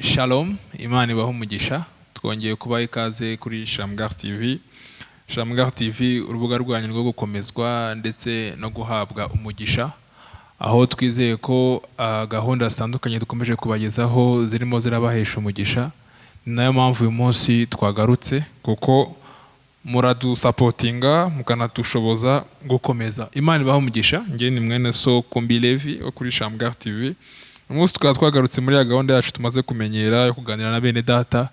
Shalom, Imana ibahe umugisha. Twongeye kubaha ikaze kuri Shamgar TV. Shamgar TV, urubuga rwanyu rwo gukomezwa ndetse no guhabwa umugisha, aho twizeye ko gahunda zitandukanye dukomeje kubagezaho zirimo zirabahesha umugisha. Ni nayo mpamvu uyu munsi twagarutse, kuko muradusupportinga, mukanadushoboza gukomeza. Imana ibahe umugisha. Njye ni mwene so Kumbi Levi wo kuri Shamgar TV. Uyu munsi tukaba twagarutse muri ya gahunda yacu tumaze kumenyera yo kuganira na bene data,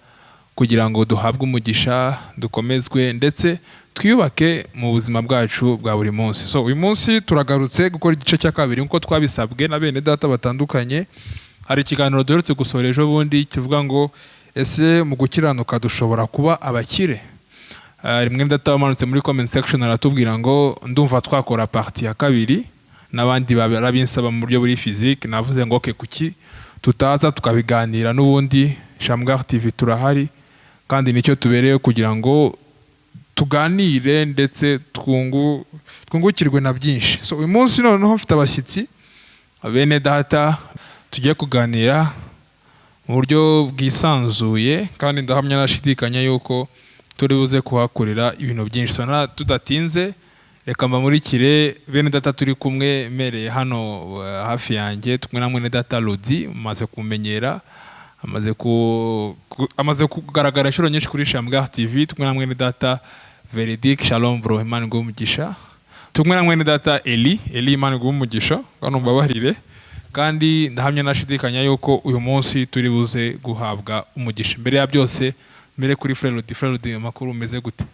kugira ngo duhabwe umugisha, dukomezwe ndetse twiyubake mu buzima bwacu bwa buri munsi. So uyu munsi turagarutse gukora igice cya kabiri nk'uko twabisabwe na bene data batandukanye. Hari ikiganiro duherutse gusohora ejo bundi kivuga ngo: "Ese mu gukiranuka dushobora kuba abakire?" Rimwe data wamanutse muri comment section aratubwira ngo: "Ndumva twakora partie ya kabiri." N'abandi barabinsaba mu buryo buri physique. Navuze ngo: "Okay, kuki tutaza tukabiganira?" N'ubundi Shamgar TV turahari, kandi nicyo tubereye, kugira ngo tuganire ndetse twungukirwe na byinshi. So uyu munsi noneho mfite abashyitsi, bene data tugiye kuganira mu buryo bwisanzuye, kandi ndahamya nashidikanya yuko turi buze kuhakorera ibintu byinshi. So tudatinze, reka mbamurikire bene data turi kumwe. Mpereye hano hafi yanjye, tumwe na mwene data Lodi, mumaze kumenyera, amaze kugaragara inshuro nyinshi kuri Shamgar TV. Tumwe na mwene data Veridic. Shalom bro, Imana iguhe umugisha. Tumwe na mwene data Eli. Eli, Imana iguhe umugisha, kandi umbabarire. Kandi ndahamya nashidikanya yuko uyu munsi turi buze guhabwa umugisha. Mbere ya byose, mbere kuri Frère Lodi. Frère Lodi, amakuru, umeze gute?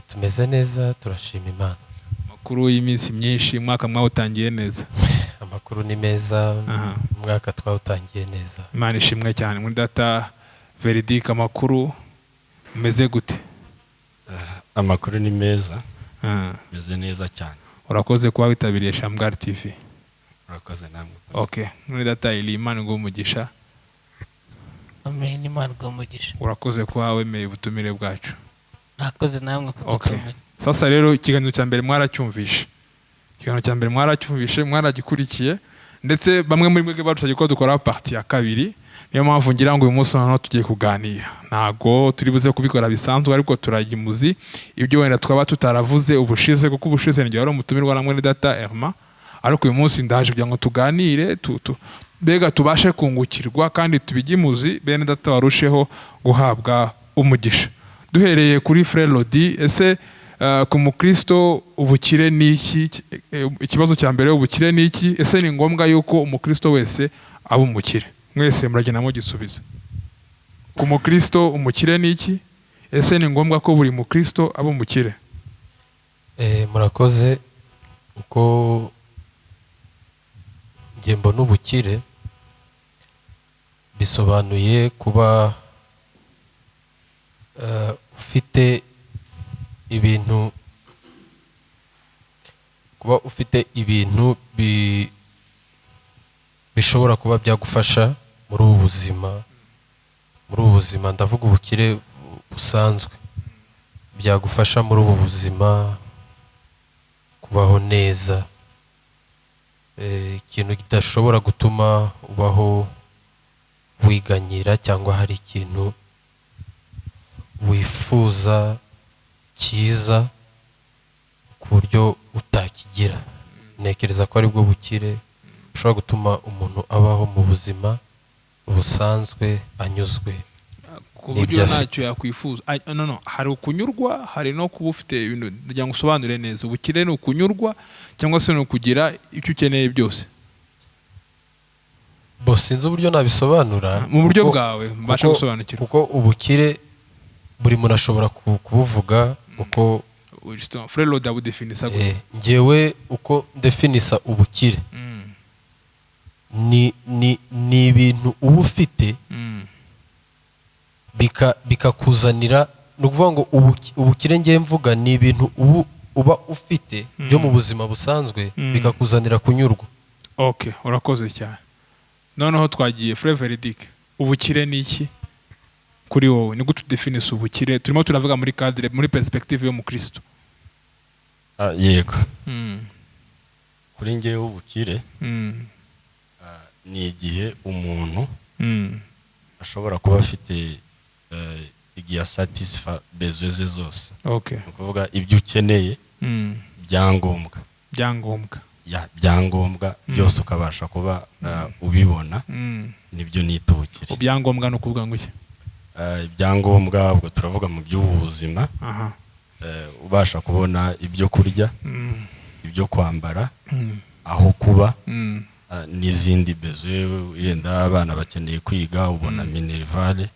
Tumeze neza, turashima Imana. Amakuru y'iminsi myinshi, umwaka mwawutangiye neza? Amakuru ni meza. Umwaka twawutangiye neza. Imana ishimwe cyane. Muri data Veridic, amakuru, umeze gute? Amakuru ni meza. Meze neza cyane. Urakoze kuba witabiriye Shamgar TV. Urakoze namwe. Okay, muri data Eli, Imana iguhe umugisha. Amen, Imana iguhe umugisha. Urakoze kuba wemeye ubutumire bwacu. Mwakoze namwe kudutumira. Sasa rero, ikiganiro cya mbere mwaracyumvishe, ikiganiro cya mbere mwaracyumvishe, mwaragikurikiye, ndetse bamwe muri mwebwe badusabye ko dukora partie ya kabiri. Niyo mpamvu ngira ngo uyu munsi noneho tugiye kuganira. Ntabwo turi buze kubikora bisanzwe, ariko turajya imuzi ibyo wenda twaba tutaravuze ubushize, kuko ubushize n'igihe wari umutumirwa na mwene data Herma. Ariko uyu munsi ndaje kugira ngo tuganire, mbega tubashe kungukirwa kandi tubijye imuzi, bene data barusheho guhabwa umugisha. Duhereye kuri Frère Lodi, ese ku mukristo ubukire ni iki? Ikibazo cya mbere, ubukire ni iki? Ese ni ngombwa yuko umukristo wese aba umukire? Mwese muragenda mugisubiza. Ku mukristo umukire ni iki? Ese ni ngombwa ko buri mukristo aba umukire? Murakoze. Uko njye mbona ubukire, bisobanuye kuba ufite ibintu, kuba ufite ibintu bishobora kuba byagufasha muri ubu buzima. Muri ubu buzima, ndavuga ubukire busanzwe, byagufasha muri ubu buzima kubaho neza. Ikintu kidashobora gutuma ubaho wiganyira cyangwa hari ikintu wifuza cyiza ku buryo utakigira. Ntekereza ko aribwo bukire bushobora gutuma umuntu abaho mu buzima busanzwe anyuzwe ku buryo n'ibyo afite. Ntacyo yakwifuza. No, hari ukunyurwa, hari no kuba ufite ibintu. Ndagira ngo usobanure neza: ubukire ni ukunyurwa cyangwa se ni ukugira icyo ukeneye byose? Bo sinzi uburyo nabisobanura. Mu buryo bwawe mbasha gusobanukirwa. Kuko ubukire buri muntu ashobora kubuvuga uko. Justement, Frère Lodi abudefinisa gute? Njyewe uko ndefinisa ubukire, ni ibintu uba ufite bikakuzanira, ni ukuvuga ngo ubukire ngiye mvuga ni ibintu uba ufite byo mu buzima busanzwe bikakuzanira kunyurwa. Okay, urakoze cyane. Noneho twagiye, Frère Veridic, ubukire ni iki kuri wowe? Ni gute udefinisa ubukire? Turimo turavuga muri cadre, muri perspective y'umukristo. Yego. Kuri njyewe ubukire ni igihe umuntu Ashobora kuba afite igihe asatisfa besoins ze zose. Ni ukuvuga ibyo ukeneye, byangombwa. Byangombwa. Ya, byangombwa byose ukabasha kuba ubibona. Nibyo nita ubukire. Ibyangombwa ni ukuvuga ngo iki? Ibyangombwa ubwo turavuga mu by'ubuzima. Ubasha kubona ibyo kurya, ibyo kwambara, aho kuba, n'izindi besoins. Yenda abana bakeneye kwiga, ubona minerval,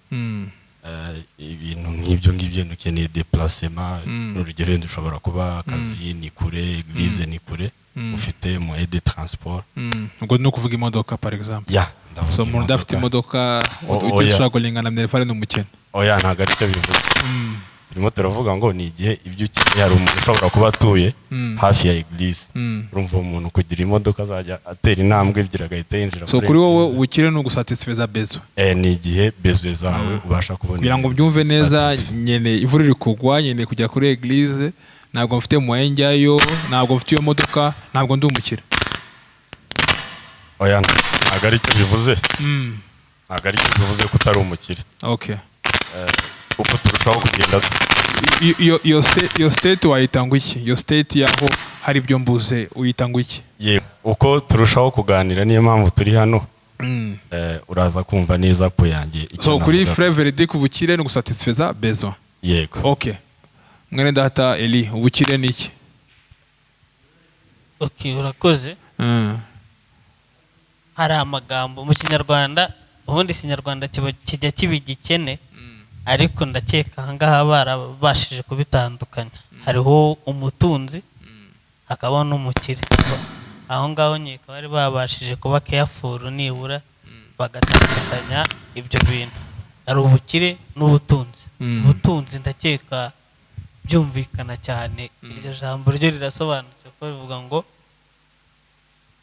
ibintu nk'ibyo ngibyo. Ukeneye déplacement, n'urugero wenda ushobora kuba akazi ni kure, église ni kure, ufite moyen de transport. Ubwo ni ukuvuga imodoka, par exemple? Ya, ndavuga. So umuntu udafite imodoka, Oya. utishoboye na minerval, ni umukene? Oya, ntabwo aricyo bivuze. Turimo turavuga ngo ni igihe ibyo ukeneye, hari umuntu ushobora kuba atuye hafi ya église. Urumva uwo muntu kugira imodoka azajya atera intambwe ebyiri agahita yinjira So muri kuri wowe église. ubukire ni ugusatisfeza besoins? Ni igihe besoins zawe ubasha kubona. Kugira ngo mbyumve neza, satisfait. Nyene imvura iri kugwa, nkeneye kujya kuri église, ntabwo mfite moyen njyayo, ntabwo mfite iyo modoka, ntabwo ndi umukire? Oya, ntabwo aricyo bivuze. Ntabwo aricyo bivuze ko utari umukire. Uko turushaho kugenda Iyo state wayita ngo iki? Iyo state y'aho hari ibyo mbuze uyita ngo iki? Yego, uko turushaho kuganira, niyo mpamvu turi hano. Uraza kumva neza po yanjye icyo So kuri navugaga. Frère Verdict, ubukire ni ugusatisfeza besoin? Yego. Okay, mwene data Eli, ubukire ni iki? Okay, urakoze. Hari amagambo mu Kinyarwanda, ubundi Ikinyarwanda kijya kiba igikene, ariko ndakeka ahangaha barabashije kubitandukanya. Hariho umutunzi, hakabaho n'umukire. Aho ngaho nkeka bari babashije kuba careful, nibura bagatandukanya ibyo bintu. Hari ubukire n'ubutunzi. Ubutunzi ndakeka byumvikana cyane, iryo jambo ryo rirasobanutse kuko bivuga ngo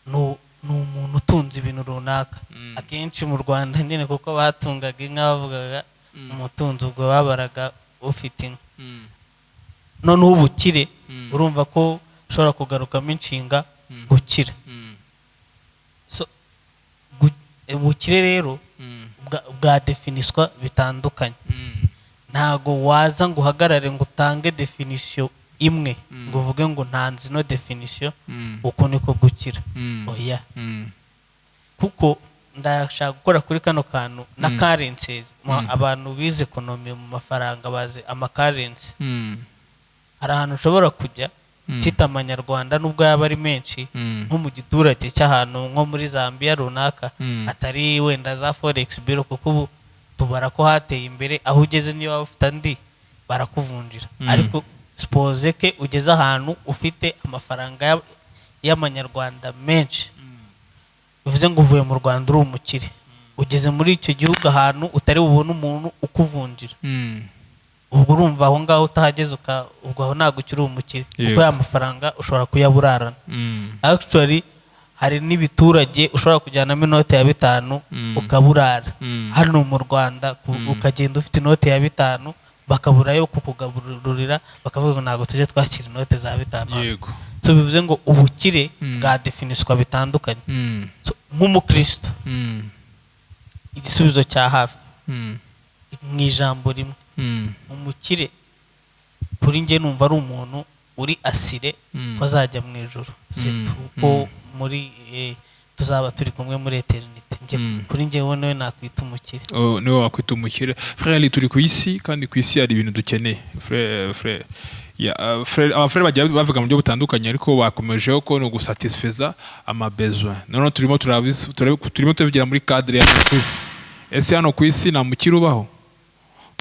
ni umuntu utunze ibintu runaka. Akenshi mu Rwanda nyine, kuko batungaga inka, bavugaga umutunzi, ubwo babaraga ufite inka. Noneho ubukire, urumva ko ushobora kugarukamo inshinga gukira. So, ubukire rero bwadefiniswa bitandukanye. Ntago waza ngo uhagarare ngo utange définition imwe, ngo uvuge ngo ntanze ino définition, uko niko gukira. Oya. Kuko ndashaka gukora kuri kano kantu na currencies. Abantu bize economy mu mafaranga bazi amacurrency. Hari ahantu ushobora kujya ufite amanyarwanda, nubwo yaba ari menshi, nko mu giturage cy'ahantu nko muri Zambia runaka, atari wenda za forex bureau, kuko ubu tubara ko hateye imbere, aho ugeze niba waba ufite andi barakuvunjira. Ariko suppose que ugeze ahantu ufite amafaranga y'amanyarwanda menshi, bivuze ngo uvuye mu Rwanda uri umukire, ugeze muri icyo gihugu ahantu utari bubone umuntu ukuvunjira. Ubwo urumva aho ngaho utahageze, ubwo aho ntabwo ukiri umukire, kuko ya mafaranga ushobora kuyaburarana. Actually hari n'ibiturage ushobora kujyanamo inote ya 5 ukaburara. Hano mu Rwanda ukagenda ufite inote ya 5, bakaburayo kukugaburira, bakavuga ngo ntabwo tujya twakira inote za 5 hano. So bivuze ngo ubukire bwadefiniswa bitandukanye. So, nk'umukristo, igisubizo cya hafi mu ijambo rimwe, umukire kuri njye numva ari umuntu uri assuré ko azajya mu ijuru. C'est tout. Ko muri tuzaba turi kumwe muri éternité. Njye kuri njyewe niwe nakwita umukire. Oh, niwe wakwita umukire. Frère Ali, turi ku isi kandi ku isi hari ibintu dukeneye. Frère ya, frère, abafrère bagiye bavuga mu buryo butandukanye, ariko bakomejeho ko ni ugusatisfeza amabesoins. Noneho turimo tubigira muri cadre ya ku isi. Ese hano ku isi nta mukire ubaho?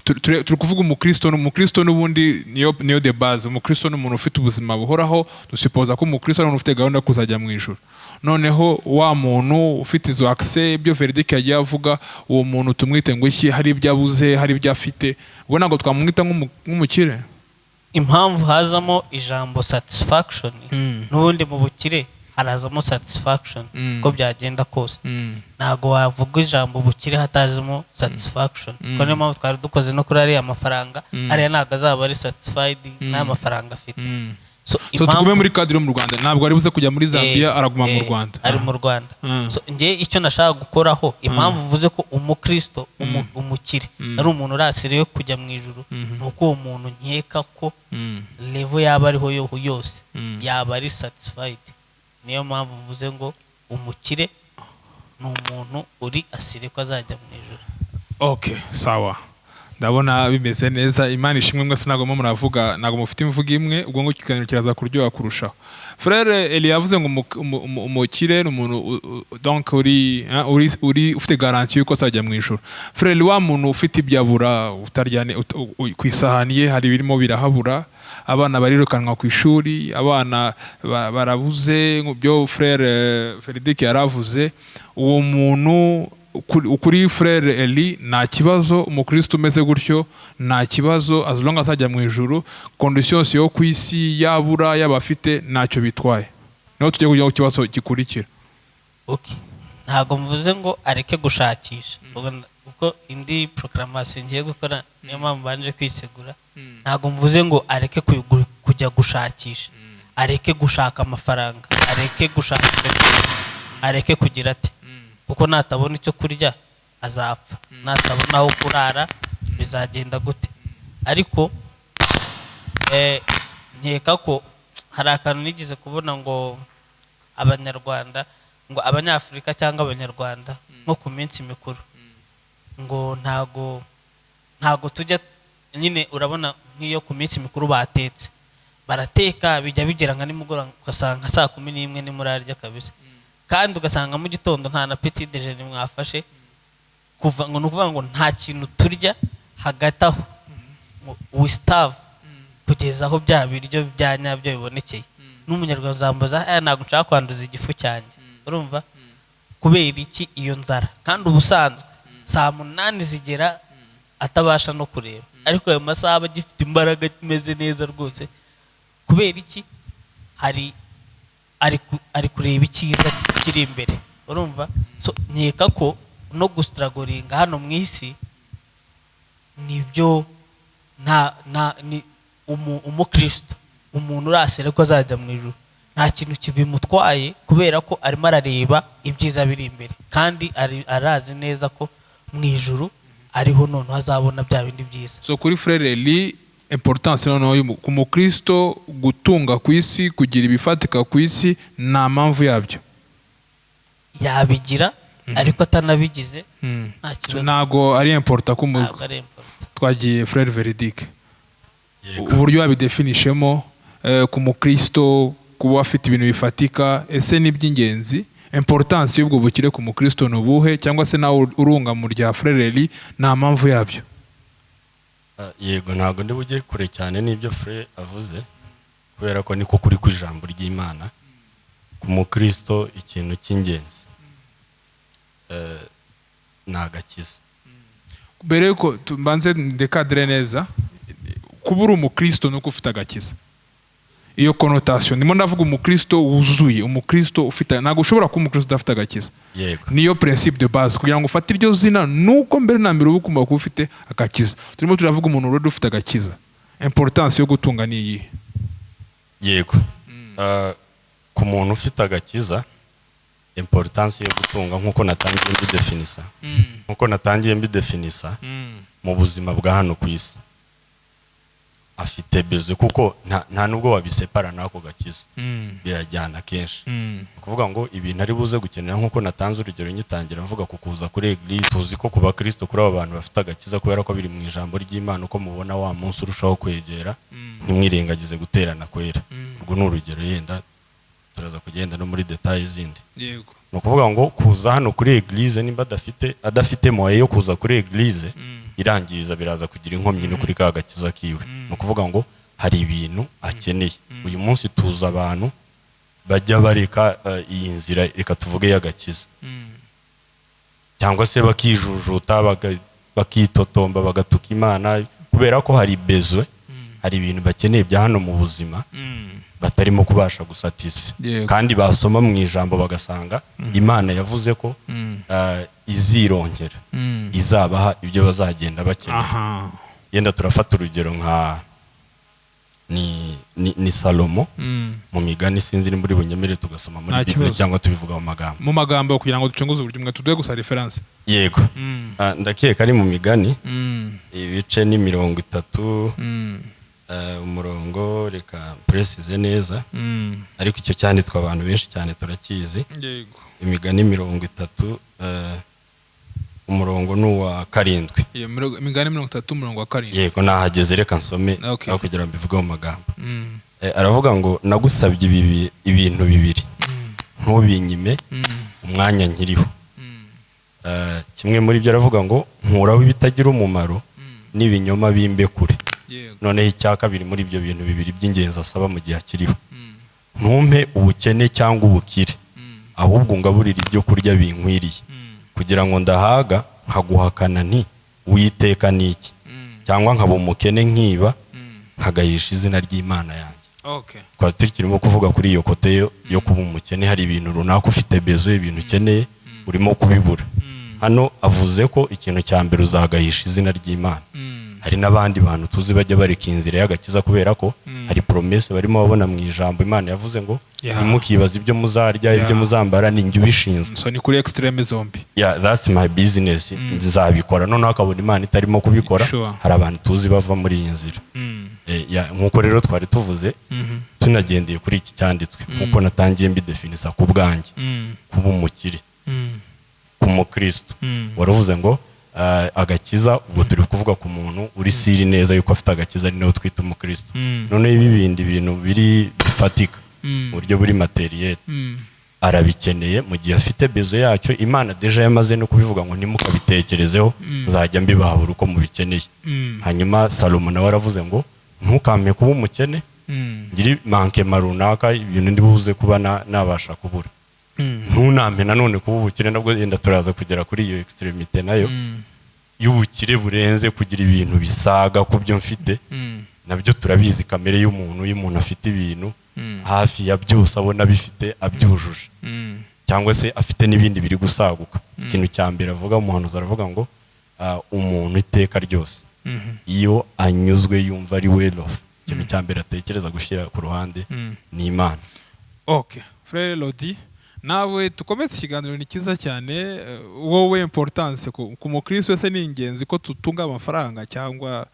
Turi kuvuga umukristo. Umukristo n'ubundi niyo de base. Umukristo ni umuntu ufite ubuzima buhoraho. Dusipoza ko umukristo ari umuntu ufite gahunda yo kuzajya mu ijuru. Noneho wa muntu ufite izo accès, ibyo Verdict yagiye avuga, uwo muntu tumwite ngo iki? Hari ibyo abuze, hari ibyo afite, ubwo ntabwo twamwita nk'umukire? Impamvu hazamo ijambo satisfaction, n'ubundi mu bukire harazamo satisfaction, uko byagenda kose. Ntabwo wavuga ijambo ubukire hatazimo satisfaction, kuko niyo mpamvu twari dukoze no kuri ariya mafaranga. Ariya ntabwo azaba ari satisfied n'aya mafaranga afite. So, So tugume muri cadre yo mu Rwanda, ntabwo ari buze kujya muri Zambia, araguma mu Rwanda. Ari mu Rwanda. So njye icyo nashaka gukoraho, impamvu mvuze ko umukristo umukire ari umuntu uri assuré yo kujya mu ijuru, ni uko uwo muntu nkeka ko level yaba ariho yose yaba ari satisfied. Niyo mpamvu mvuze ngo umukire ni umuntu uri assuré ko azajya mu ijuru. Okay, sawa, ndabona bimeze neza. Imana ishimwe. Mwese ntabwo murimo muravuga, ntabwo mufite imvugo imwe, ubwo ngo ikiganiro kiraza kuryoha kurushaho. Frère Eli yavuze ngo umukire ni umuntu donc uri, hein, uri ufite garantie yuko azajya mu ijuru. Frère Eli, wa muntu ufite ibyo abura, utarya ku isahani ye hari ibirimo birahabura, abana barirukanwa ku ishuri, abana barabuze, byo frère Frederic yaravuze, uwo muntu kuri frère Eli nta kibazo? Umukristo umeze gutyo nta kibazo, as long as azajya mu ijuru, conditions yo ku isi yabura yaba afite ntacyo bitwaye? Niho tujya kujya ku kibazo gikurikira. Okay. Ntabwo mvuze ngo areke gushakisha. Kuko indi proclamation ngiye gukora, niyo mpamvu mbanje kwisegura. Ntabwo mvuze ngo areke kujya gushakisha, areke gushaka amafaranga, areke gushaka ibyo kurya, areke kugira ate, kuko natabona icyo kurya azapfa, natabona aho kurara bizagenda gute? Ariko nkeka ko hari akantu nigeze kubona ngo Abanyarwanda, ngo Abanyafurika cyangwa Abanyarwanda, nko ku minsi mikuru ngo ntago tujya nyine, urabona nk'iyo ku minsi mikuru batetse, barateka, bijya bigera nka nimugoroba, ugasanga nka saa 11 nimurarya kabisa, kandi ugasanga mu gitondo nta na petit déjeuner mwafashe. Kuva ngo ni ukuvuga ngo nta kintu turya hagati aho, ngo we starve kugeza aho bya biryo bya nyabyo bibonekeye. N'Umunyarwanda uzambaza, aya ntabwo nshaka kwanduza igifu cyanjye. Urumva kubera iki iyo nzara? Kandi ubusanzwe saa 8 zigera atabasha no kureba, ariko ayo masaha aba agifite imbaraga, ameze neza rwose. Kubera iki? Hari ari kureba icyiza kiri imbere. Urumva? So nkeka ko no gustrugglinga hano mu isi nibyo, nta ni umukristo, umuntu uri assuré ko azajya mu ijuru, nta kintu kibimutwaye, kubera ko arimo arareba ibyiza biri imbere, kandi arazi neza ko mu ijuru ariho noneho azabona bya bindi byiza. So kuri frère Eli, importance noneho ku mukristo gutunga ku isi, kugira ibifatika ku isi, nta mpamvu yabyo? Yabigira, ariko atanabigize nta So kibazo. Ntabwo ari important ko Ntabwo ari important. Twagiye frère Veridique. Yego. Uburyo wabidefinishemo, ku mukristo kuba afite ibintu bifatika, ese ni iby'ingenzi? Importance y'ubwo bukire ku mukristo ni ubuhe? Cyangwa se nawe urunga mu rya frère Eli, nta mpamvu yabyo? Yego, ntabwo ndi bujye kure cyane n'ibyo frère avuze, kubera ko niko kuri kw'ijambo ry'Imana. Ku mukristo ikintu cy'ingenzi ni agakiza. Mbere yuko mbanze ndecadre neza, kuba uri umukristo ni uko ufite agakiza. Iyo connotation ndimo ndavuga, umukristo wuzuye, umukristo ufite, ntabwo ushobora kuba umukristo udafite agakiza. Niyo principe de base. Kugira ngo ufate iryo zina, nuko mbere na mbere uba ugomba kuba ufite agakiza. Turimo turavuga umuntu rero ufite agakiza, importance yo gutunga ni iyihe? Yego. Ku muntu ufite agakiza, importance yo gutunga, nk'uko natangiye mbidefinisa, mu buzima bwa hano ku isi afite besoin, kuko nta nubwo wabisepara n'ako gakiza, birajyana kenshi. Ni ukuvuga ngo ibintu ari buze gukenera, nk'uko natanze urugero ngitangira mvuga ku kuza kuri église, tuzi ko ku bakristo, kuri abo bantu bafite agakiza, kubera ko biri mu ijambo ry'Imana, uko mubona wa munsi urushaho kwegera, ntimwirengagize guterana kwera. Urwo ni urugero, yenda turaza kugenda no muri détails zindi. Ni ukuvuga ngo kuza hano kuri église, nimba adafite moyen yo kuza kuri église, irangiza biraza kugira inkomyi no kuri ka gakiza kiwe. Ni ukuvuga ngo hari ibintu akeneye. Uyu munsi tuzi abantu bajya bareka iyi nzira, reka tuvuge y'agakiza, cyangwa se bakijujuta, bakitotomba, bagatuka Imana, kubera ko hari besoin, hari ibintu bakeneye bya hano mu buzima batarimo kubasha gusatisfy, kandi basoma mu ijambo bagasanga Imana yavuze ko izirongera, izabaha ibyo bazagenda bakeneye. Yenda turafata urugero nka Ni Salomo mu Migani. Sinzi nimba uri bunyemere tugasoma muri Nta Bible kibazo. cyangwa tubivuga mu magambo. Mu magambo, kugira ngo ducunguze uburyo umwe, tuduhe gusa référence. Yego. Ndakeka ari mu Migani, ibice ni 30, umurongo, reka précise neza, ariko icyo cyanditswe abantu benshi cyane turakizi. Imigani 30, umurongo ni uwa 7. Iyo Imigani 30, umurongo wa 7. Yego, nahageze, reka nsome aho kugira ngo mbivuge mu magambo. Aravuga ngo: "Nagusabye ibintu bibiri, ntubinyime umwanya nkiriho." Kimwe muri byo, aravuga ngo: "Nkuraho ibitagira umumaro n'ibinyoma bimbe kure." Noneho icya kabiri muri ibyo bintu bibiri by'ingenzi asaba mu gihe akiriho: "Ntumpe ubukene cyangwa ubukire, ahubwo ungaburire ibyo kurya binkwiriye, kugira ngo ndahaga nkaguhakana nti: 'Uwiteka ni iki?' Cyangwa nkaba umukene nkiba, nkagayisha izina ry'Imana yanjye." Twari tukirimo kuvuga kuri iyo côté yo kuba umukene, hari ibintu runaka ufite besoin, ibintu ukeneye urimo kubibura. Hano avuze ko ikintu cya mbere uzagayisha izina ry'Imana. Hari n'abandi bantu tuzi bajya bareka inzira y'agakiza kubera ko hari promesse barimo babona mu ijambo Imana yavuze ngo: "Ntimukibaze ibyo muzarya, ibyo muzambara, ni njye ubishinzwe." So ni kuri extrême zombi. Yeah, that's my business, nzabikora. Noneho akabona Imana itarimo kubikora. Hari abantu tuzi bava muri iyi nzira. Yeah, nk'uko rero twari tuvuze, tunagendeye kuri iki cyanditswe, nk'uko natangiye mbidefinisa ku bwanjye, kuba umukire ku mukristo, waravuze ngo agakiza, ubwo turi kuvuga ku muntu uri sûr neza yuko afite agakiza, ari nawe twita umukristo. Noneho ibi bindi bintu biri bifatika mu buryo buri matériel, arabikeneye mu gihe afite besoin yacyo. Imana déjà yamaze no kubivuga ngo: "Ntimukabitekerezeho, nzajya mbibaha buri uko mubikeneye." Hanyuma Salomo nawe aravuze ngo: "Ntukampe kuba umukene, ngire manquement runaka, ibintu ndi buze kuba nabasha kubura. Ntunampe nanone kuba ubukire." Nabwo yenda turaza kugera kuri iyo extrémité nayo y'ubukire burenze, kugira ibintu bisaga ku byo mfite. Nabyo turabizi, kamere y'umuntu, iyo umuntu afite ibintu hafi ya byose, abona bifite, abyujuje, cyangwa se afite n'ibindi biri gusaguka, ikintu cya mbere avuga, umuhanuzi aravuga ngo umuntu iteka ryose iyo anyuzwe, yumva ari well off, ikintu cya mbere atekereza gushyira ku ruhande ni Imana. Okay, Frère Lodi, nawe dukomeze ikiganiro, ni cyiza cyane. Wowe importance ku mukristo wese, ni ingenzi ko tutunga amafaranga cyangwa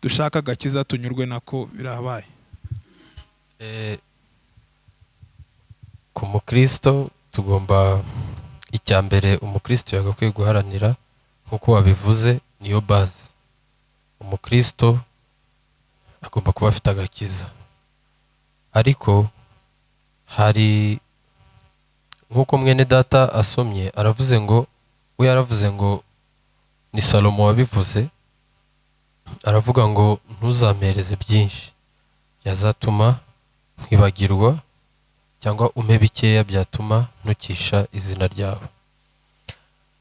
dushaka agakiza tunyurwe nako birabaye? Ku mukristo tugomba, icya mbere umukristo yagakwiye guharanira, nk'uko wabivuze, niyo base, umukristo agomba kuba afite agakiza. Ariko hari nk'uko mwene data asomye, aravuze ngo, we yaravuze ngo ni Salomo wabivuze, aravuga ngo: "Ntuzampereze byinshi byazatuma nkwibagirwa, cyangwa umpe bikeya byatuma ntukisha izina ryawe."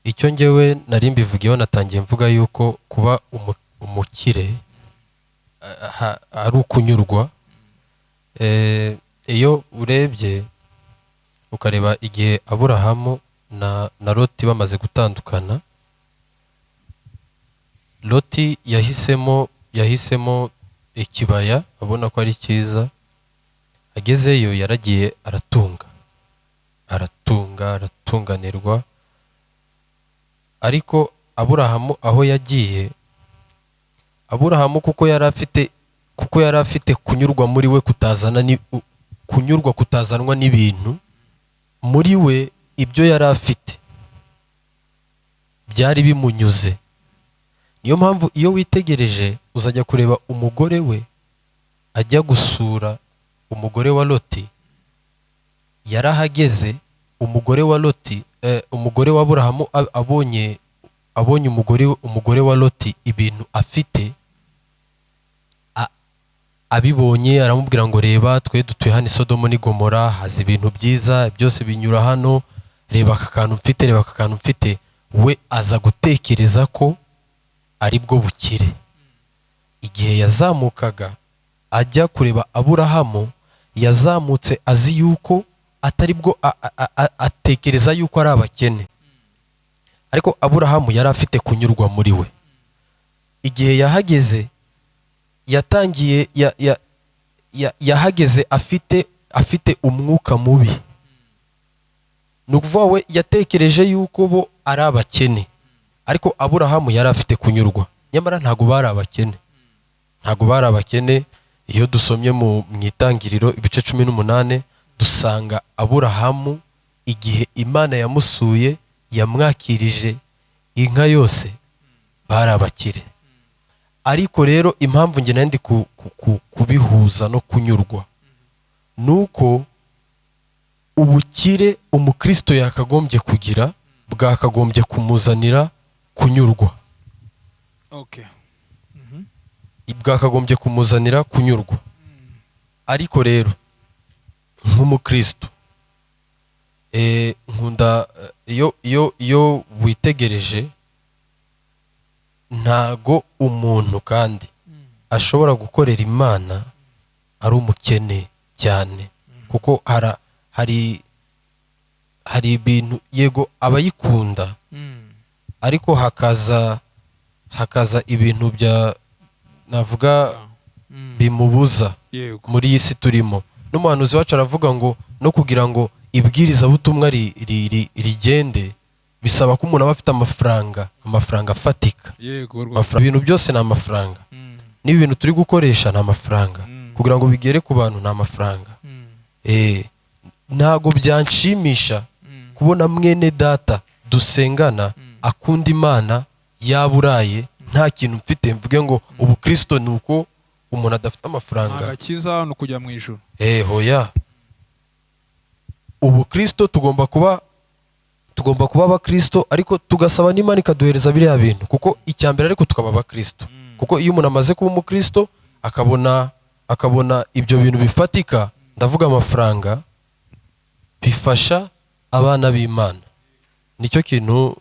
Icyo ngewe nari mbivugiyeho, natangiye mvuga yuko kuba umukire ari ukunyurwa. Iyo urebye, ukareba igihe Aburahamu na Loti bamaze gutandukana, Loti yahisemo ikibaya, abona ko ari cyiza. Agezeyo yaragiye aratunga, aratunga, aratunganirwa. Ariko Aburahamu aho yagiye, Aburahamu kuko yari afite kunyurwa muri we kutazana ni kunyurwa kutazanwa n'ibintu, muri we ibyo yari afite byari bimunyuze. Niyo mpamvu iyo witegereje, uzajya kureba umugore we ajya gusura umugore wa Loti, yarahageze, umugore wa Loti, umugore wa Aburahamu abonye umugore wa Loti ibintu afite, abibonye aramubwira ngo: "Reba, twe dutuye hano i Sodomo n'i Gomora, haza ibintu byiza byose binyura hano, reba aka kantu mfite, reba aka kantu mfite." We aza gutekereza ko ari bwo bukire. Igihe yazamukaga ajya kureba Aburahamu, yazamutse azi yuko atari bwo, atekereza yuko ari abakene. Ariko Aburahamu yari afite kunyurwa muri we. Igihe yahageze yatangiye ya, ya, Yahageze afite umwuka mubi. Ni ukuvuga we yatekereje yuko bo ari abakene, ariko Aburahamu yari afite kunyurwa. Nyamara ntabwo bari abakene, ntabwo bari abakene. Iyo dusomye mu Itangiriro ibice 18, dusanga Aburahamu igihe Imana yamusuye yamwakirije inka yose, bari abakire. Ariko rero impamvu njye nari ndi kubihuza no kunyurwa ni uko ubukire umukristo yakagombye kugira bwakagombye kumuzanira kunyurwa. Bwakagombye kumuzanira kunyurwa. Ariko rero nk'umukristo, nkunda iyo witegereje, ntago umuntu kandi ashobora gukorera Imana ari umukene cyane, kuko hari ibintu, yego abayikunda, ariko hakaza ibintu bya navuga bimubuza muri iyi si turimo. N'umuhanuzi wacu aravuga ngo no kugira ngo ibwirizabutumwa rigende bisaba ko umuntu aba afite amafaranga, amafaranga afatika. Yego rwose. Ibintu byose ni amafaranga. N'ibi bintu turi gukoresha ni amafaranga. Kugira ngo bigere ku bantu ni amafaranga. Ntago byanshimisha kubona mwene data dusengana akunda Imana yaburaye, nta kintu mfite, mvuge ngo ubukristo ni uko umuntu adafite amafaranga. Agakiza ni ukujya mu ijuru. Hoya, ubukristo tugomba kuba abakristo, ariko tugasaba n'Imana ikaduhereza biriya bintu, kuko icya mbere ariko tukaba abakristo. Kuko iyo umuntu amaze kuba umukristo akabona ibyo bintu bifatika, ndavuga amafaranga, bifasha abana b'Imana. Nicyo kintu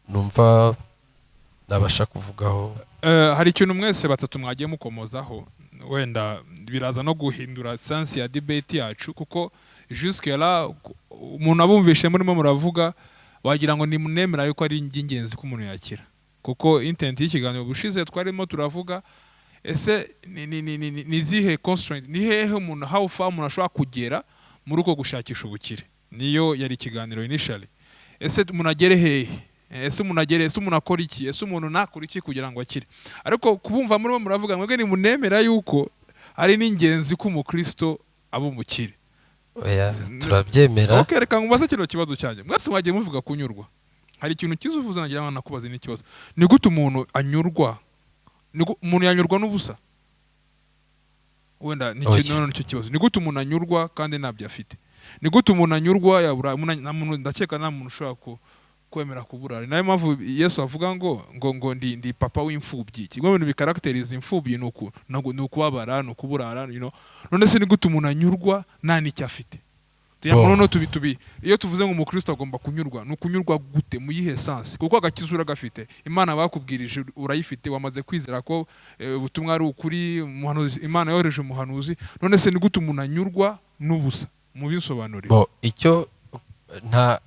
numva nabasha kuvugaho. Hari ikintu mwese batatu mwagiye mukomozaho, wenda biraza no guhindura sense ya debate yacu, kuko jusque là umuntu abumvishe murimo muravuga wagira ngo nimunemera yuko ari iby'ingenzi ko umuntu yakira. Kuko intent y'ikiganiro bushize twarimo turavuga: ese ni izihe constraint, ni hehe umuntu, how far umuntu ashobora kugera muri uko gushakisha ubukire? Niyo yari ikiganiro initially. Ese umuntu agere hehe? Ese umuntu agere, ese umuntu akora iki, ese umuntu nakora iki kugira ngo akire? Ariko kubumva murimo muravuga, mwebwe nimunemera yuko ari n'ingenzi ko umukristo aba umukire. Oya, turabyemera. Okay, reka nkubaze kino kibazo cyanjye. Mwese mwagiye muvuga kunyurwa. Hari ikintu cyiza uvuze, nagira ngo nakubaze n'ikibazo: ni gute umuntu anyurwa? Umuntu yanyurwa n'ubusa? Wenda ni Oya. None nicyo kibazo: ni gute umuntu anyurwa kandi ntabyo afite? Ni gute umuntu anyurwa yabura? Nta muntu, ndakeka nta muntu ushobora kwemera kuburara. Ni nayo mpamvu Yesu avuga ngo ndi papa w'imfubyi. Kimwe mu bintu bikarakteriza imfubyi ni ukubabara, ni ukuburara. None se ni gute umuntu anyurwa nta n'icyo afite? Bo. Noneho tubi iyo tuvuze ngo umukristo agomba kunyurwa, ni ukunyurwa gute, mu yihe sense? Kuko agakiza uragafite, Imana bakubwirije urayifite, wamaze kwizera ko ubutumwa ari ukuri, umuhanuzi, Imana yohereje umuhanuzi. None se ni gute umuntu anyurwa n'ubusa? Mubisobanurire. Bo, icyo nta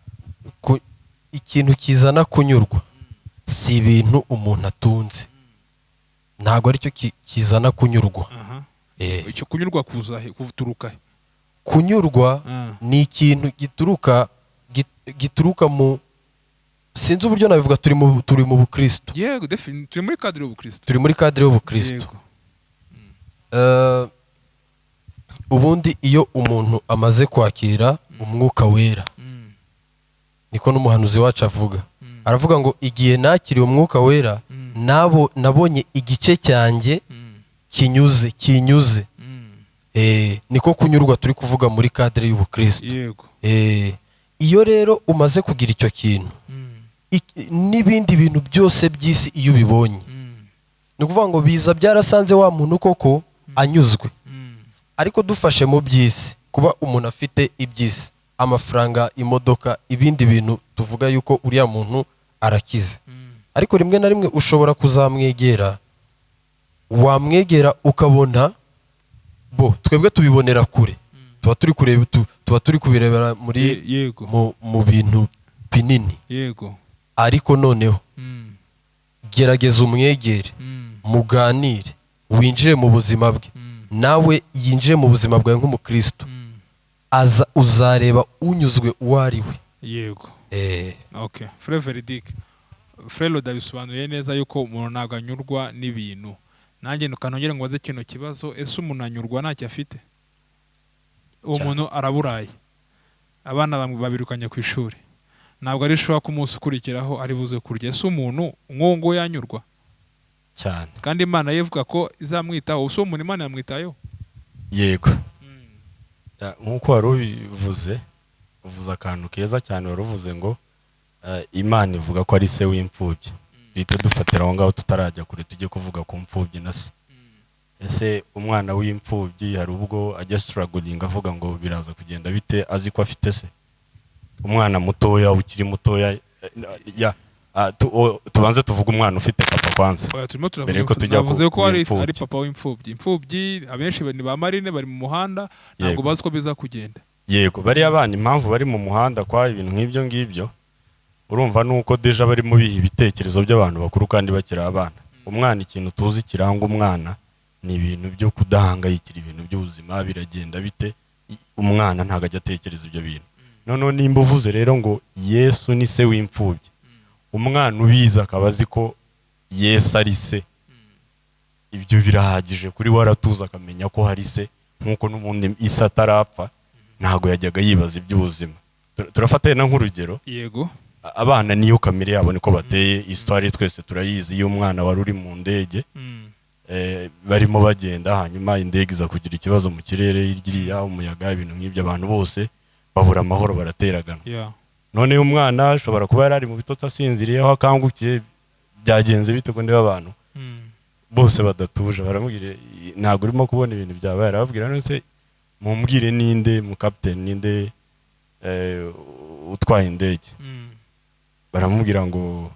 ikintu kizana kunyurwa si ibintu umuntu atunze, ntabwo aricyo kizana kunyurwa. Icyo kunyurwa kuza he, kuturuka he? Kunyurwa ni ikintu gituruka mu, sinzi uburyo nabivuga, turi mu bukristo. Yego, turi muri cadre y'ubukristo. Turi muri cadre y'ubukristo. Ubundi iyo umuntu amaze kwakira Umwuka Wera, niko n'umuhanuzi wacu avuga, aravuga ngo igihe nakiriye Umwuka Wera, nabo nabonye igice cyanjye kinyuze. Niko kunyurwa turi kuvuga muri cadre y'ubukristo. Iyo rero umaze kugira icyo kintu, n'ibindi bintu byose by'isi iyo ubibonye, ni ukuvuga ngo biza byarasanze wa muntu koko anyuzwe. Ariko dufashe mu by'isi, kuba umuntu afite iby'isi, amafaranga, imodoka, ibindi bintu, tuvuga yuko uriya muntu arakize. Ariko rimwe na rimwe ushobora kuzamwegera, wamwegera ukabona, bo twebwe tubibonera kure, tuba turi kureba, tuba turi kubirebera muri mu bintu binini. Ariko noneho gerageza umwegere, muganire, winjire mu buzima bwe. Nawe yinjiye mu buzima bwawe nk'umukristo, aza uzareba unyuzwe uwo ari we. Yego. Okay, Frère Veridique, Frère Loda bisobanuye neza yuko umuntu ntabwo anyurwa n'ibintu. Nanjye nongere ngo baze kino kibazo: ese umuntu anyurwa ntacyo afite? Uwo Cyane. muntu araburaye, abana bamwe babirukanye ku ishuri, ntabwo ari sure ko umunsi ukurikiraho ari buze kurya. Ese umuntu nk'uwo nguwo yanyurwa? Cyane. Kandi Imana ye ivuga ko izamwitaho. Ese uwo muntu Imana yamwitayeho? Yego. Ya, nk'uko wari ubivuze, uvuze akantu keza cyane. Wari uvuze ngo Imana ivuga ko ari se w'imfubyi. Duhita dufatira aho ngaho tutarajya kure, tujye kuvuga ku mfubyi na se. Ese umwana w'imfubyi hari ubwo ajya struggling avuga ngo biraza kugenda bite, azi ko afite se? Umwana mutoya, ukiri mutoya, ya tubanze tuvuge umwana ufite papa kwanza. Oya, turimo turavuga Mbere yuko imfubyi. tujya Navuze ko ku ari imfubyi. ari papa w'imfubyi. Imfubyi abenshi ni ba marine, bari mu muhanda, ntabwo bazi ko biza kugenda. Yego, bariya bana impamvu bari mu muhanda kwa ibintu nk'ibyo ngibyo, urumva nuko déjà barimo biha ibitekerezo by'abantu bakuru kandi bakiri abana. Umwana, ikintu tuzi kiranga umwana ni ibintu byo kudahangayikira ibintu by'ubuzima, biragenda bite. Umwana ntabwo ajya atekereza ibyo bintu. Noneho nimba uvuze rero ngo Yesu ni se w'imfubyi, umwana ubizi akaba azi ko Yesu ari se, ibyo birahagije kuri we. Aratuza akamenya ko hari se, nk'uko n'ubundi isi atarapfa ntabwo yajyaga yibaza iby'ubuzima. Turafata yenda nk'urugero, abana niyo kamere yabo, niko bateye. Histoire twese turayizi y'umwana wari uri mu ndege, barimo bagenda, hanyuma indege iza kugira ikibazo mu kirere iriya umuyaga, ibintu nk'ibyo, abantu bose babura amahoro, barateragana. Noneho umwana ashobora kuba yari ari mu bitotsi asinziriye, aho akangukiye, byagenze bite ko ndeba abantu bose badatuje? Baramubwira, ntabwo urimo kubona ibintu byabaye? Arababwira, none se mumbwire, ninde mu captain, ninde utwaye indege? Baramubwira ngo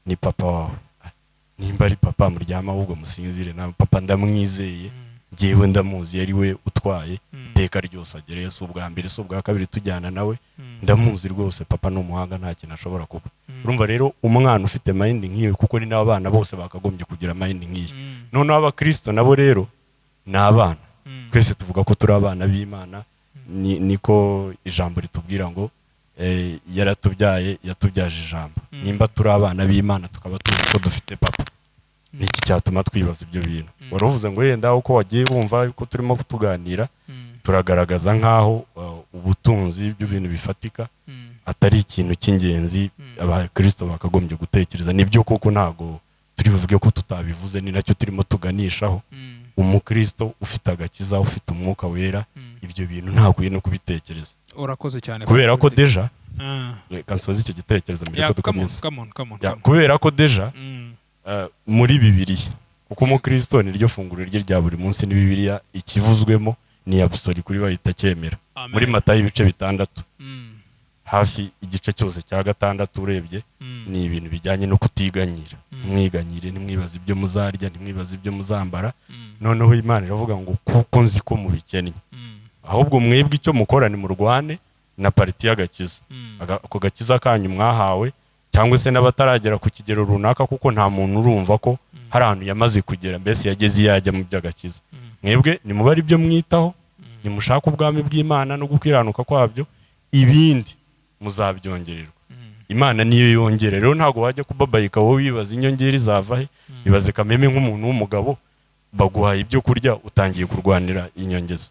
ni papa wawe. Ah, nimba ari papa, muryama ahubwo musinzire, na papa ndamwizeye, njyewe ndamuzi, yari we utwaye iteka ryose agereye, si ubwa mbere, si ubwa kabiri tujyana nawe, ndamuzi rwose, papa ni umuhanga, nta kintu ashobora kuba. Urumva rero umwana ufite mind nk'iyo, kuko ni n'abana bose bakagombye kugira mind nk'iyo. Noneho abakristo nabo rero ni abana. Twese tuvuga ko turi abana b'Imana. Niko ijambo ritubwira ngo yaratubyaye, yatubyaje ijambo. Nimba turi abana b'Imana, tukaba tuzi ko dufite papa, niki cyatuma twibaza ibyo bintu? Wari uvuze ngo yenda uko wagiye wumva ko turimo tuganira, turagaragaza nk'aho ubutunzi bw'ibintu bifatika atari ikintu cy'ingenzi abakristo bakagombye gutekereza. Nibyo koko, ntabwo turi buvuge ko tutabivuze, ni nacyo turimo tuganishaho. Umukristo ufite agakiza, ufite Umwuka Wera, ibyo bintu ntakwiye no kubitekereza. Urakoze cyane. Kubera ko déjà, reka nsoze icyo gitekerezo mbere ko come on, dukomeza. Come on, come on, Ya, come on. kubera ko déjà muri Bibiliya, kuko umukristo ni ryo funguro rye rya buri munsi, ni Bibiliya, ikivuzwemo ni absolu kuri bahita cyemera. Amen. Muri Matayo ibice 6, hafi igice cyose cya gatandatu urebye, ni ibintu bijyanye no kutiganyira. Ntimwiganyire, ntimwibaze ibyo muzarya, ntimwibaze ibyo muzambara. Noneho Imana iravuga ngo kuko nzi ko mubikennye, ahubwo mwebwe icyo mukora ni murwane na partie y'agakiza. Ako gakiza kanyu mwahawe, cyangwa se n'abataragera ku kigero runaka, kuko nta muntu urumva ko hari ahantu yamaze kugera, mbese yageze iyo yajya mu by'agakiza. Mwebwe nimubare ibyo mwitaho, nimushake ubwami bw'Imana no gukiranuka kwabyo, ibindi muzabyongererwa. Imana niyo yongera. Rero ntabwo wajya kubabayika wowe wibaza inyongera izava he. Ibaze kameme nk'umuntu w'umugabo, baguhaye ibyo kurya, utangiye kurwanira inyongezo.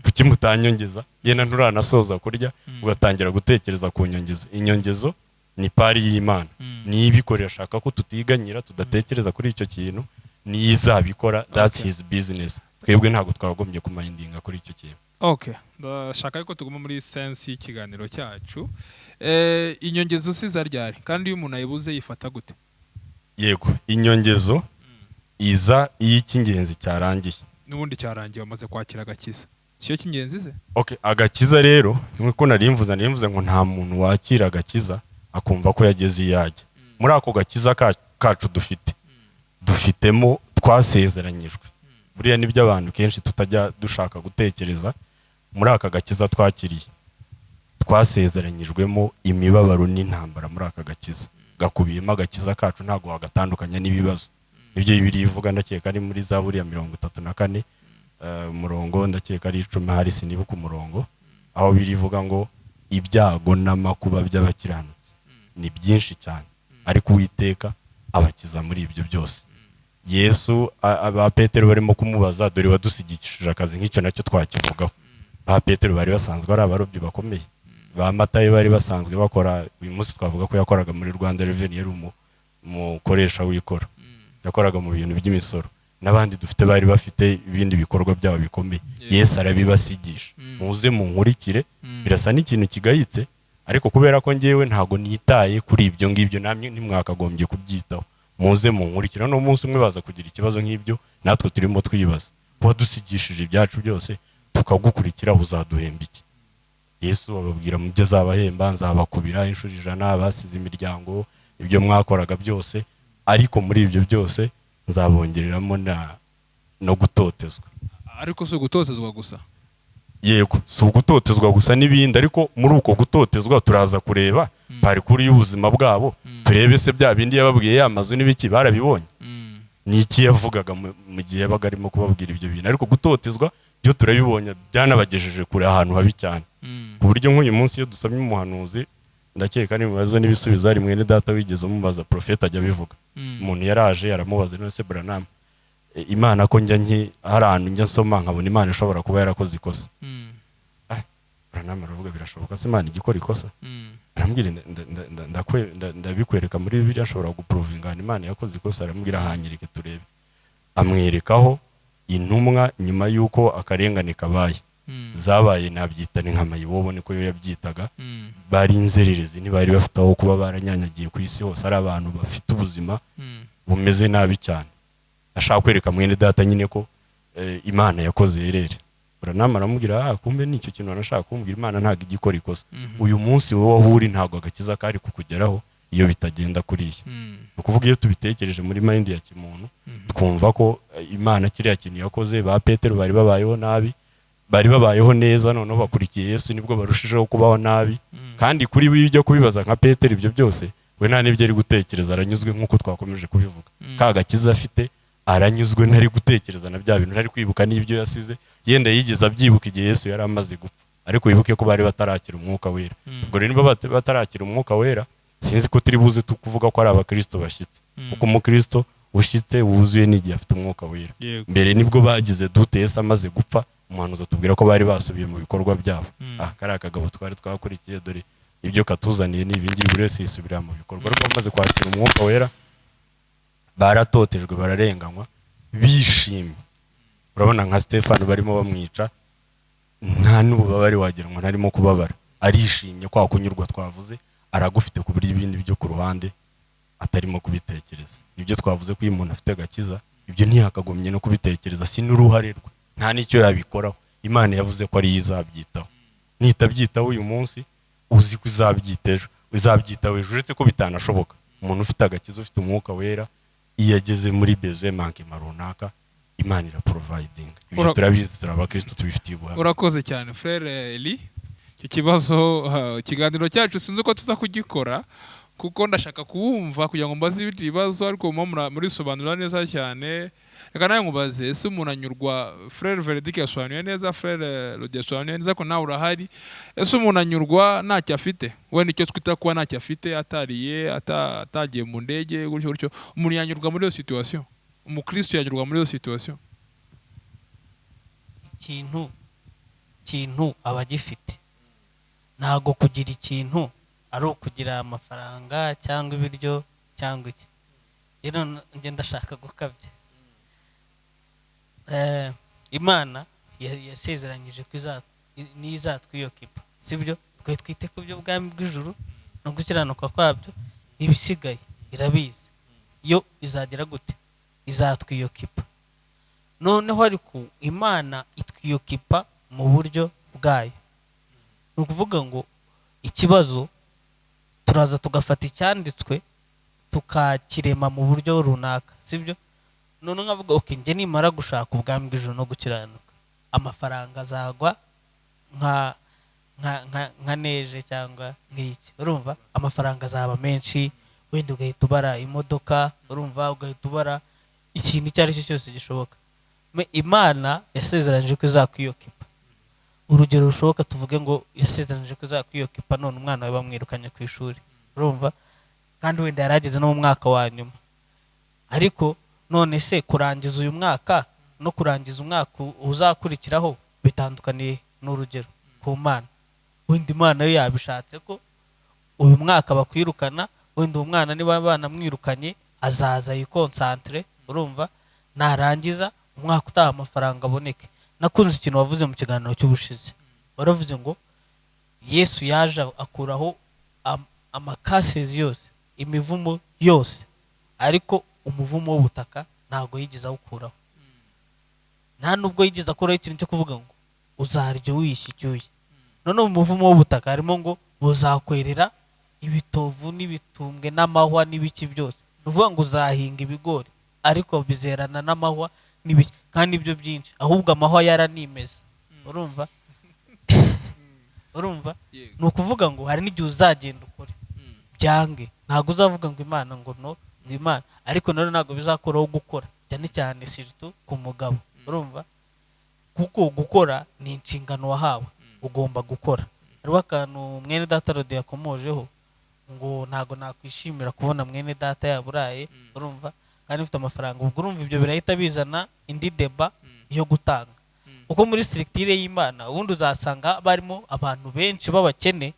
Kuki mutanyongeza? Yenda nturanasoza kurya, ugatangira gutekereza ku nyongezo. Inyongezo ni part y'Imana, niyo ibikorera. Ashaka ko tutiganyira, tudatekereza kuri icyo kintu, niyo izabikora. That's his business. Twebwe ntabwo twakagombye kumindinga kuri icyo kintu. Okay, ndashaka ko tuguma muri sense y'ikiganiro cyacu. Inyongezo si iza ryari, kandi iyo umuntu ayibuze yifata gute? Yego, inyongezo iza iyo icy'ingenzi cyarangiye. N'ubundi cyarangiye, wamaze kwakira agakiza, siyo cy'ingenzi se? Okay, agakiza rero nkuko nari mvuze ngo nta muntu wakira agakiza akumva ko yageze iyo ajya. Muri ako gakiza kacu dufite, dufitemo twasezeranyijwe. Buriya nibyo abantu kenshi tutajya dushaka gutekereza. Muri aka gakiza twakiriye, twasezeranyijwemo imibabaro n'intambara. Muri aka gakiza gakubiyemo, agakiza kacu ntabwo wagatandukanya n'ibibazo. Nibyo Bibiliya ivuga, ndakeka ari muri Zaburi ya 34. Umurongo ndakeka ari 10, hari sinibuka umurongo, aho birivuga ngo ibyago n'amakuba by'abakiranutsi ni byinshi cyane, ariko Uwiteka abakiza muri ibyo byose. Yesu, aba Petero barimo kumubaza, dore wadusigikishije akazi nk'icyo nacyo twakivugaho. Ba Petero bari basanzwe ari abarobyi bakomeye, ba Matayo bari basanzwe bakora, uyu munsi twavuga ko yakoraga muri Rwanda Revenue, yari umukoresha w'ikoro, yakoraga mu bintu by'imisoro, n'abandi dufite bari bafite ibindi bikorwa byabo bikomeye. Yesu arabibasigisha, muze munkurikire. Birasa n'ikintu kigayitse, ariko kubera ko njyewe ntago nitaye kuri ibyo ngibyo, namwe ntimwakagombye kubyitaho, muze munkurikire. No munsi umwe baza kugira ikibazo nk'ibyo natwe turimo twibaza, kuba dusigishije ibyacu byose tukagukurikira, uzaduhemba iki? Yesu ababwira mu byo azabahemba, nzabakubira inshuro 100, basize imiryango, ibyo mwakoraga byose, ariko muri ibyo byose nzabongereramo no gutotezwa. Ariko si ugutotezwa gusa. Yego, si ugutotezwa gusa n'ibindi, ariko muri uko gutotezwa turaza kureba parcours y'ubuzima bwabo, turebe se bya bindi yababwiye, ya mazu n'ibiki, barabibonye? Ni iki yavugaga mu gihe yabaga arimo kubabwira ibyo bintu? Ariko gutotezwa byo turabibonye, byanabagejeje kure ahantu habi cyane, ku buryo nk'uyu munsi iyo dusabye umuhanuzi, ndakeka n'ibibazo n'ibisubizo, hari mwene data wigeze umubaza, profete ajya abivuga. Umuntu yaraje aramubaza, none se Branham, Imana ko njya nki hari ahantu njya nsoma nkabona Imana ishobora kuba yarakoze ikosa. Branham aravuga, birashoboka se Imana igikora ikosa? Arambwira, ndabikwereka muri Bibiliya, ashobora guprovinga ahantu Imana yakoze ikosa. Aramubwira, hanyereke turebe. Amwerekaho intumwa nyuma y'uko akarengane kabaye, zabaye, nabyita ni nka mayibobo, niko yo yabyitaga. Bari inzererezi, ntibari bafite aho kuba, baranyanyagiye ku isi hose, ari abantu bafite ubuzima bumeze nabi cyane. Ashaka kwereka mwene data nyine ko Imana yakoze erreur. Branham aramubwira, ah, kumbe nicyo kintu anashaka kumbwira, Imana ntabwo ijya ikora ikosa. Uyu munsi wowe aho uri ntabwo agakiza kari kukugeraho iyo bitagenda kuriya. Ni ukuvuga iyo tubitekereje muri mind ya kimuntu, twumva ko Imana kiriya kintu yakoze, ba Petero bari babayeho nabi, bari babayeho neza, noneho bakurikiye Yesu nibwo barushijeho kubaho nabi. Kandi kuri we, iyo ujya kubibaza nka Petero ibyo byose, we nta n'ibyo ari gutekereza, aranyuzwe nk'uko twakomeje kubivuga. Ka gakiza afite, aranyuzwe, ntari gutekereza na bya bintu, ntari kwibuka n'ibyo yasize. Yenda yigeze abyibuka igihe Yesu yari amaze gupfa, ariko wibuke ko bari batarakira Umwuka Wera. Ubwo rero niba batarakira Umwuka Wera, sinzi ko turi buze tukuvuga ko ari abakristo bashyitse, kuko umukristo ushyitse wuzuye n'igihe afite Umwuka Wera. Mbere nibwo bagize doute Yesu amaze gupfa, umuhanuzi atubwira ko bari basubiye mu bikorwa byabo. Ah, kariya kagabo twari twakurikiye, dore ibyo katuzaniye ni ibingibi, buri wese yisubirira mu bikorwa. Ariko bamaze kwakira Umwuka Wera, baratotejwe, bararenganywa bishimye. Urabona nka Stefano barimo bamwica, nta n'ububabare wagira ngo ntarimo kubabara, arishimye. Kwa kunyurwa twavuze aragufite, ku buryo ibindi byo ku ruhande atarimo kubitekereza. Nibyo twavuze ko iyo umuntu afite agakiza, ibyo ntiyakagombye no kubitekereza, si n'uruhare rwe, nta n'icyo yabikoraho. Imana yavuze ko ariyo izabyitaho. Nitabyitaho uyu munsi, uzi ko izabyita ejo, izabyitaho ejo, uretse ko bitanashoboka. Umuntu ufite agakiza, ufite Umwuka Wera, iyo ageze muri besoin, manquement runaka, Imana iraprovidinga. Ibyo turabizi, turi abakristo, tubifitiye ubuhamya. Urakoze cyane, frère Eli. Icyo kibazo, ikiganiro cyacu sinzi uko tuza kugikora, kuko ndashaka kuwumva kugira ngo mbaze ibindi bibazo, ariko muba murisobanura neza cyane. Reka nawe nkubaze, ese umuntu anyurwa? Frère Verdict yasobanuye neza, frère Lodi yasobanuye neza, ko nawe urahari. Ese umuntu anyurwa ntacyo afite? We nicyo twita kuba ntacyo afite, atariye, atagiye mu ndege, gutyo gutyo. Umuntu yanyurwa muri iyo situation? Umukristo yanyurwa muri iyo situation? Ikintu aba agifite. Ntabwo kugira ikintu ari ukugira amafaranga cyangwa ibiryo cyangwa iki. Rero njye ndashaka gukabya. Imana yasezeranyije ko niyo izatwiyokipa, sibyo? Twe twite ku by'ubwami bw'ijuru no gukiranuka kwabyo, ibisigaye irabizi yo izagera gute, izatwiyokipa. Noneho ariko Imana itwiyokipa mu buryo bwayo. Ni ukuvuga ngo ikibazo turaza tugafata icyanditswe tukakirema mu buryo runaka, sibyo? Noneho nkavuga, ok, njye nimara gushaka ubwami bw'ijuru no gukiranuka, amafaranga azagwa nka neige cyangwa nk'iki. Urumva, amafaranga azaba menshi, wenda ugahita ubara imodoka, urumva, ugahita ubara ikintu icyo ari cyo cyose gishoboka. Imana yasezeranyije ko izakwiyokipa. Urugero rushoboka, tuvuge ngo yasezeranyije ko izakwiyokipa, none umwana we bamwirukanye ku ishuri, urumva, kandi wenda yari ageze no mu mwaka wa nyuma. Ariko none se kurangiza uyu mwaka no kurangiza umwaka uzakurikiraho bitandukaniye? Ni urugero ku Mana. Wenda Imana yo yabishatse ko uyu mwaka bakwirukana, wenda uwo mwana niba banamwirukanye azaza yikonsantere, urumva, narangiza umwaka utaha amafaranga aboneke. Nakunze ikintu wavuze mu kiganiro cy'ubushize. Waravuze ngo Yesu yaje akuraho ama curses yose, imivumo yose, ariko umuvumo w'ubutaka ntabwo yigeze awukuraho. Nta nubwo yigeze akuraho ikintu cyo kuvuga ngo uzarya wiyishya icyuya. Noneho mu muvumo w'ubutaka harimo ngo buzakwerera ibitovu n'ibitumbwe n'amahwa n'ibiki byose. Ni ukuvuga ngo uzahinga ibigori, ariko bizerana n'amahwa n'ibiki, kandi ibyo byinshi. Ahubwo amahwa yaranimeza, urumva? Ni ukuvuga ngo hari n'igihe uzagenda ukore byange, ntabwo uzavuga ngo Imana ngo no, ngo Imana. Ariko nanone ntabwo bizakuraho gukora, cyane cyane surtout ku mugabo, urumva, kuko gukora ni inshingano wahawe, ugomba gukora. Hariho akantu mwene data Rode yakomojeho ngo ntabwo nakwishimira kubona mwene data yaburaye, urumva, kandi ufite amafaranga. Ubwo urumva ibyo birahita bizana indi débat yo gutanga, kuko muri structure y'Imana ubundi uzasanga barimo abantu benshi b'abakene,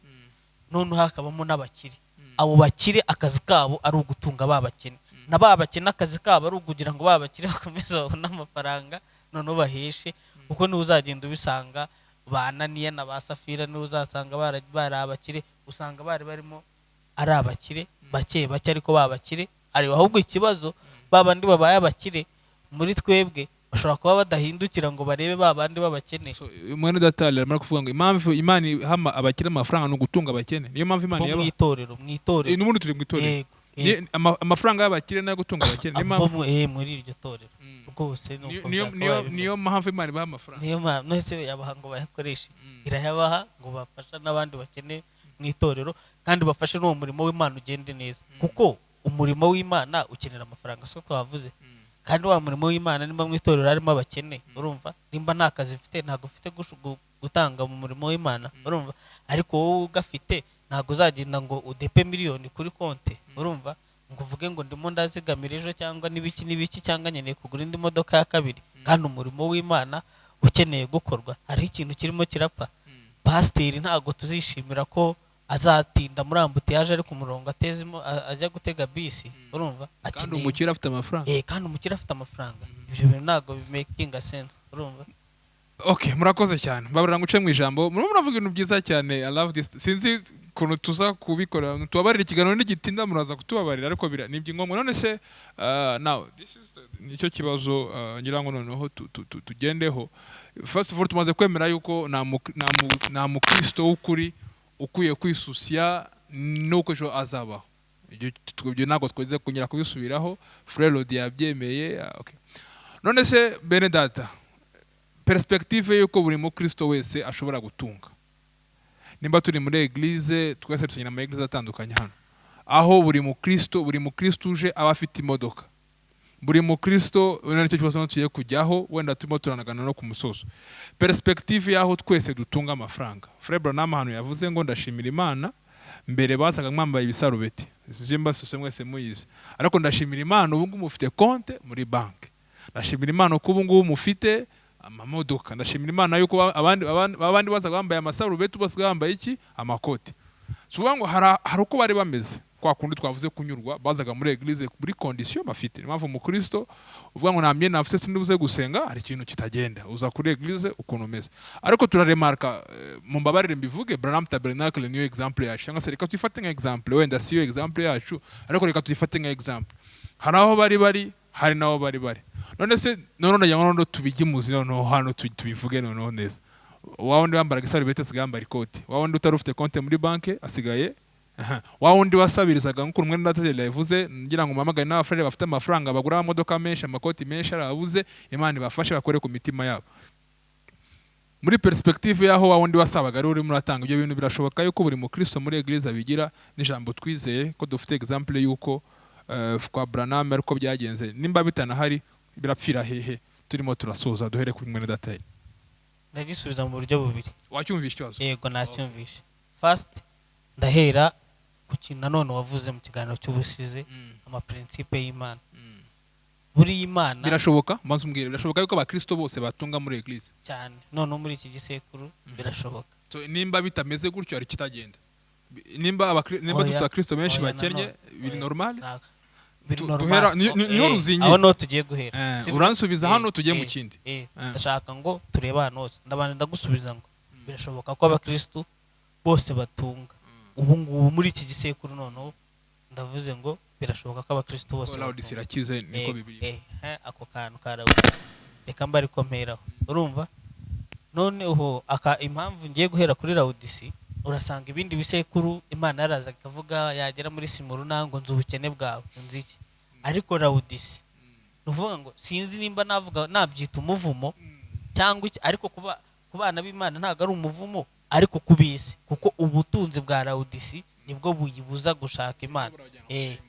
noneho hakabamo n'abakire. Abo bakire akazi kabo ari ugutunga ba bakene, na ba bakene akazi kabo ari ukugira ngo ba bakire bakomeze babone amafaranga, noneho baheshe. Kuko niwe uzagenda ubisanga, ba Ananiya na ba Safira, niwe uzasanga bari abakire, usanga bari barimo ari abakire bake bake, ariko ba bakire ari. Ahubwo ikibazo, ba bandi babaye abakire muri twebwe bashobora kuba badahindukira ngo barebe ba bandi b'abakene. So, mwene data aramara kuvuga ngo impamvu Imana iha abakire amafaranga ni ugutunga abakene. Niyo mpamvu Imana bo mu yabaha. itorero, mu itorero. N'ubundi turi mu itorero. Yego, yego. Amafaranga y'abakire n'ayo gutunga abakene, niyo Abo mpamvu muri iryo torero rwose ni uko niyo byakabaye niyo bimeze. Niyo mpamvu Imana ibaha amafaranga. Niyo mpamvu. None se yabaha ngo bayakoreshe iki? Irayabaha ngo bafashe n'abandi bakene mu itorero, kandi bafashe n'uwo murimo w'Imana ugende neza, kuko umurimo w'Imana ukenera amafaranga, siko twavuze? Kandi wa murimo w'Imana, nimba mu itorero harimo abakene, urumva, nimba nta kazi ufite, ntabwo ufite gutanga mu murimo w'Imana, urumva. Ariko wowe ugafite, ntabwo uzagenda ngo udepe miliyoni kuri konti, urumva, ngo uvuge ngo ndimo ndazigamira ejo, cyangwa n'ibiki n'ibiki, cyangwa nkeneye kugura indi modoka ya kabiri, kandi umurimo w'Imana ukeneye gukorwa. Hariho ikintu kirimo kirapfa. Pasiteri ntabwo tuzishimira ko azatinda muri embouteillage, ari ku murongo atezemo ajya gutega bisi, urumva. Kandi umukire afite amafaranga. Kandi umukire afite amafaranga. Ibyo bintu ntabwo bimakinga sense, urumva. Okay, murakoze cyane. Mbabarira nguce mu ijambo. Murimo muravuga ibintu byiza cyane. I love this. Sinzi ukuntu tuza kubikora, tubabarira ikiganiro nigitinda, muraza kutubabarira, ariko ni ngombwa. None se now this is nicyo kibazo ngira ngo noneho tugendeho. First of all, tumaze kwemera yuko nta mukristo w'ukuri ukwiye kwisusiya n'uko ejo azabaho. Ibyo ntabwo tweze kongera kubisubiraho. Frère Lodi yabyemeye. Okay. None se bene data, perspective y'uko buri mukristo wese ashobora gutunga, nimba turi muri église, twese dusengera mu église atandukanye hano, aho buri mukristo uje aba afite imodoka, buri mukristo, wenda nicyo kibazo tugiye kujyaho, wenda turimo turanagana no ku musozo, perspective y'aho twese dutunga amafaranga. Frère Branham ahantu yavuze ngo ndashimira Imana, mbere basaga mwambaye ibisarubeti, sinzi mbasuse mwese muyizi, ariko ndashimira Imana ubu ngubu mufite konte muri banki, ndashimira Imana ko ubu ngubu mufite amamodoka, ndashimira Imana yuko abandi bazaga bambaye amasarubeti ubu basigaye bambaye iki? Amakoti. Si ukuvuga ngo hari uko bari bameze, kwa kundi twavuze kunyurwa, bazaga muri église muri condition bafite. Niyo mpamvu umukristo uvuga ngo nta myenda mfite sindibuze gusenga, hari ikintu kitagenda. Uza kuri église ukuntu umeze. Ariko turaremarka, mumbabarire mbivuge, Branham Tabernacle niyo example yacu, cyangwa se reka tuyifate nka example. Wenda siyo example yacu, ariko reka tuyifate nka example. Hari aho bari bari, hari n'aho bari bari. None se none ndagira ngo noneho tubijye imuzi, noneho hano tubivuge noneho neza. Wa wundi wambaraga isarubeti asigaye yambara ikoti, wa wundi utari ufite konti muri banki asigaye aha. Wa wundi wasabirizaga, nk'uko umwe data yavuze, ngira ngo mpamagare n'abafurere bafite amafaranga bagura amamodoka menshi, amakoti menshi arababuze, Imana ibafashe bakore ku mitima yabo. Muri perspective y'aho wa wundi wasabaga ari urimo uratanga, ibyo bintu birashoboka yuko buri mukristo muri église abigira? N'ijambo twizeye ko dufite example y'uko kwa Branham ariko byagenze, nimba bitanahari birapfira hehe? Turimo turasoza, duhere kuri mwene data. Ndagisubiza mu buryo bubiri. Wacyumvishe ikibazo? Yego, nacyumvishe. First, ndahera ku kintu nanone wavuze mu kiganiro cy'ubushize, amaprincipe y'Imana. Buriya Imana Birashoboka, mbanza umbwire, birashoboka yuko abakristo bose batunga muri église? Cyane, noneho muri iki gisekuru birashoboka. So, nimba bitameze gutyo, hari ikitagenda. Nimba Oya, dufite abakristo benshi oya, bakennye, nanone. biri Oya, normal? Biri normal. Niho ruzingiye. Aho niho tugiye guhera. Sibyo? Uransubiza hano, tugiye mu kindi. Ndashaka ngo turebe ahantu hose. Ndabanza ndagusubiza ngo birashoboka ko abakristu bose batunga ubu ngubu muri iki gisekuru. Noneho ndavuze ngo birashoboka ko abakristu bose Laodicea batunga. irakize, niko Bibiliya. Ako kantu ka Laodicea reka mba ariko mperaho. Urumva noneho aka impamvu ngiye guhera kuri Laodicea, urasanga ibindi bisekuru Imana yarazaga ikavuga, yagera muri Simuruna ngo nzi ubukene bwawe, nzi iki, ariko Laodicea ni ukuvuga ngo sinzi nimba navuga nabyita umuvumo cyangwa iki, ariko kuba ku bana b'Imana ntabwo ari umuvumo, ariko ku b'isi, kuko ubutunzi bwa Laodicea nibwo buyibuza gushaka Imana.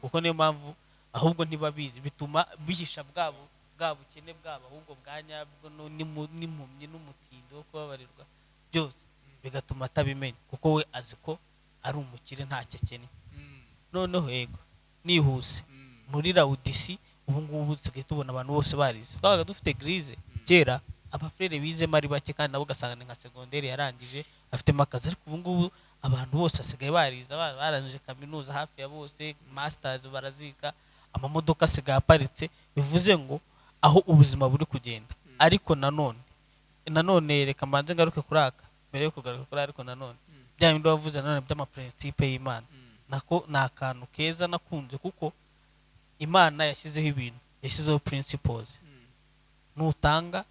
Kuko niyo mpamvu ahubwo ntibabizi, bituma bihisha bwabo bwa bukene bwabo ahubwo bwa nyabwo, n'impumyi n'umutindi wo kubabarirwa byose, bigatuma atabimenya kuko we azi ko ari umukire, ntacyo akennye. Noneho yego, nihuse, muri Laodicea ubu ngubu dusigaye tubona abantu bose barize. Twabaga dufite église kera abafurere bizemo ari bake, kandi nabo ugasanga ni nka segonderi yarangije afitemo akazi, ariko ubu ngubu abantu bose basigaye barize, barangije kaminuza hafi ya bose, masters baraziga, amamodoka asigaye aparitse, bivuze ngo aho ubuzima buri kugenda. Ariko nanone reka mbanze ngaruke kuri aka mbere yo kugaruka kuri, ariko nanone bya bindi wavuze nanone by'amaprincipe y'Imana, nako ni akantu keza nakunze, kuko Imana yashyizeho ibintu, yashyizeho principles: nutanga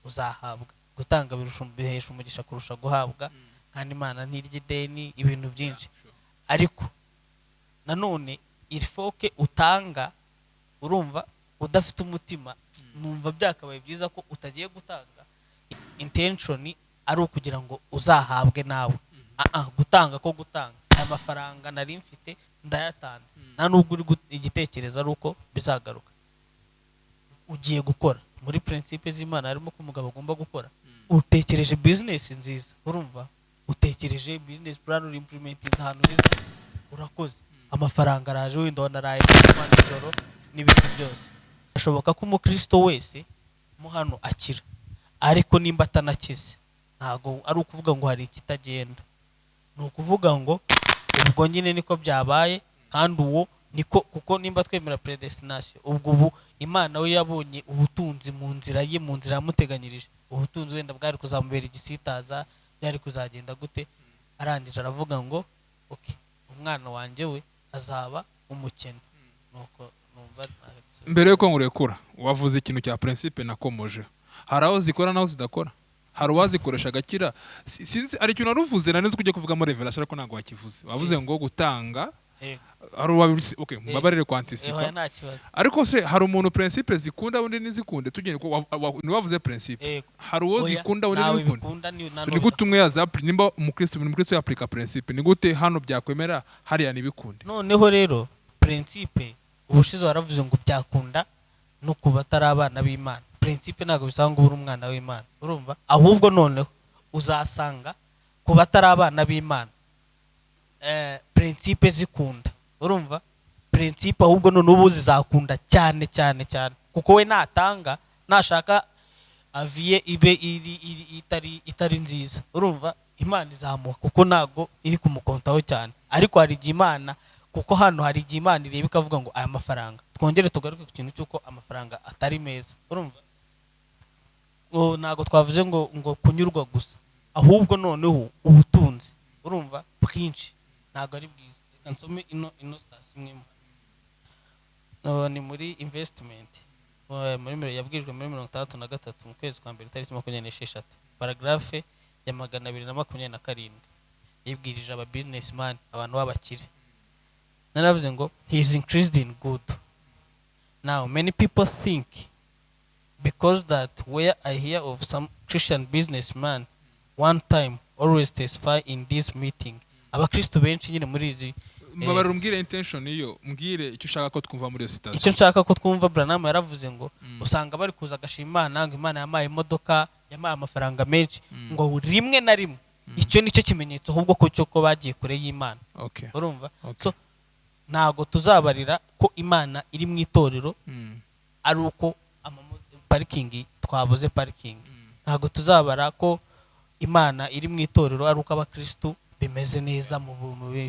uzahabwa, gutanga birusha bihesha umugisha kurusha guhabwa, kandi Imana ntirya ideni, ibintu byinshi. Ariko nanone irifoke utanga, urumva udafite umutima, numva byakabaye byiza ko utagiye gutanga intention ari ukugira ngo uzahabwe nawe. Gutanga ko gutanga aya mafaranga nari mfite ndayatanze, nta nubwo uri igitekerezo ari uko bizagaruka. Ugiye gukora muri principe z'Imana harimo ko umugabo agomba gukora, utekereje business nziza, urumva utekereje business plan, uri implementing ahantu heza, urakoze, amafaranga araje, wenda wanaraye nijoro n'ibindi byose. Birashoboka ko umukristo wese mo hano akira, ariko nimba atanakize ntabwo ari ukuvuga ngo hari ikitagenda, ni ukuvuga ngo ubwo nyine niko byabaye, kandi uwo niko, kuko nimba twemera predestination, ubwo ubu Imana we yabonye ubutunzi mu nzira ye, mu nzira yamuteganyirije ubutunzi, wenda bwari kuzamubera igisitaza, byari kuzagenda gute, arangije aravuga ngo okay, umwana wanjye we azaba umukene. Nuko numva. Mbere yuko nkurekura, wavuze ikintu cya principe nakomoje. Hari aho zikora n'aho zidakora, hari uwazikoresha agakira. Sinzi, hari ikintu waruvuze nari nzi ko ugiye kuvugamo revelation, ariko ntabwo wakivuze. Wavuze ngo gutanga hari uwabivuze, okay, mbabarire kwanticipa. Oya, nta kibazo. Ariko se hari umuntu principe zikunda undi ntizikunda? Tugende ko ntiwavuze principe. Yego. Hari uwo Oya, zikunda undi nawe ntibikunde. bikunda ni So, ni gute umwe yaza, nimba umukristo yapurika principe, ni gute hano byakwemera hariya ntibikunde? Noneho rero principe ubushize waravuze ngo byakunda no ku batari abana b'Imana. Principe ntabwo bisaba ngo ube uri umwana w'Imana, urumva? Ahubwo noneho uzasanga ku batari abana b'Imana principe zikunda, urumva? Principe ahubwo noneho ubu zizakunda cyane cyane cyane, kuko we natanga, nashaka aviye ibe iri itari nziza, urumva Imana izamuha, kuko ntabwo iri kumukontaho cyane. Ariko hari igihe Imana, kuko hano hari igihe Imana ireba ikavuga ngo aya mafaranga, twongere tugaruke ku kintu cy'uko amafaranga atari meza, urumva? Ngo ntabwo twavuze ngo kunyurwa gusa, ahubwo noneho ubutunzi, urumva, bwinshi ntabwo ari bwiza. Reka nsome ino sitasiyo imwe mo. Ni muri investment, yabwirijwe muri 63 mu kwezi kwa mbere itariki 26, paragraphe ya 227, yibwirije aba businessman, abantu b'abakire. Naravuze ngo he is increased in good. Now many people think because that where I hear of some Christian businessman one time always testify in this meeting. Abakristo benshi nyine muri izi Mbabarira, umbwire intention iyo, mbwire icyo ushaka ko twumva muri iyo Icyo situation. nshaka ko twumva, Branham yaravuze ngo usanga bari kuza agashima Imana ngo Imana yampaye imodoka, yampaye amafaranga menshi, ngo rimwe na rimwe icyo nicyo kimenyetso ahubwo ko cyo ko bagiye kure y'Imana. Urumva? Okay. So ntabwo tuzabarira ko Imana iri mu itorero ari uko parikingi twabuze parikingi. Ntabwo tuzabara ko Imana iri mu itorero ari uko abakirisitu bimeze neza mu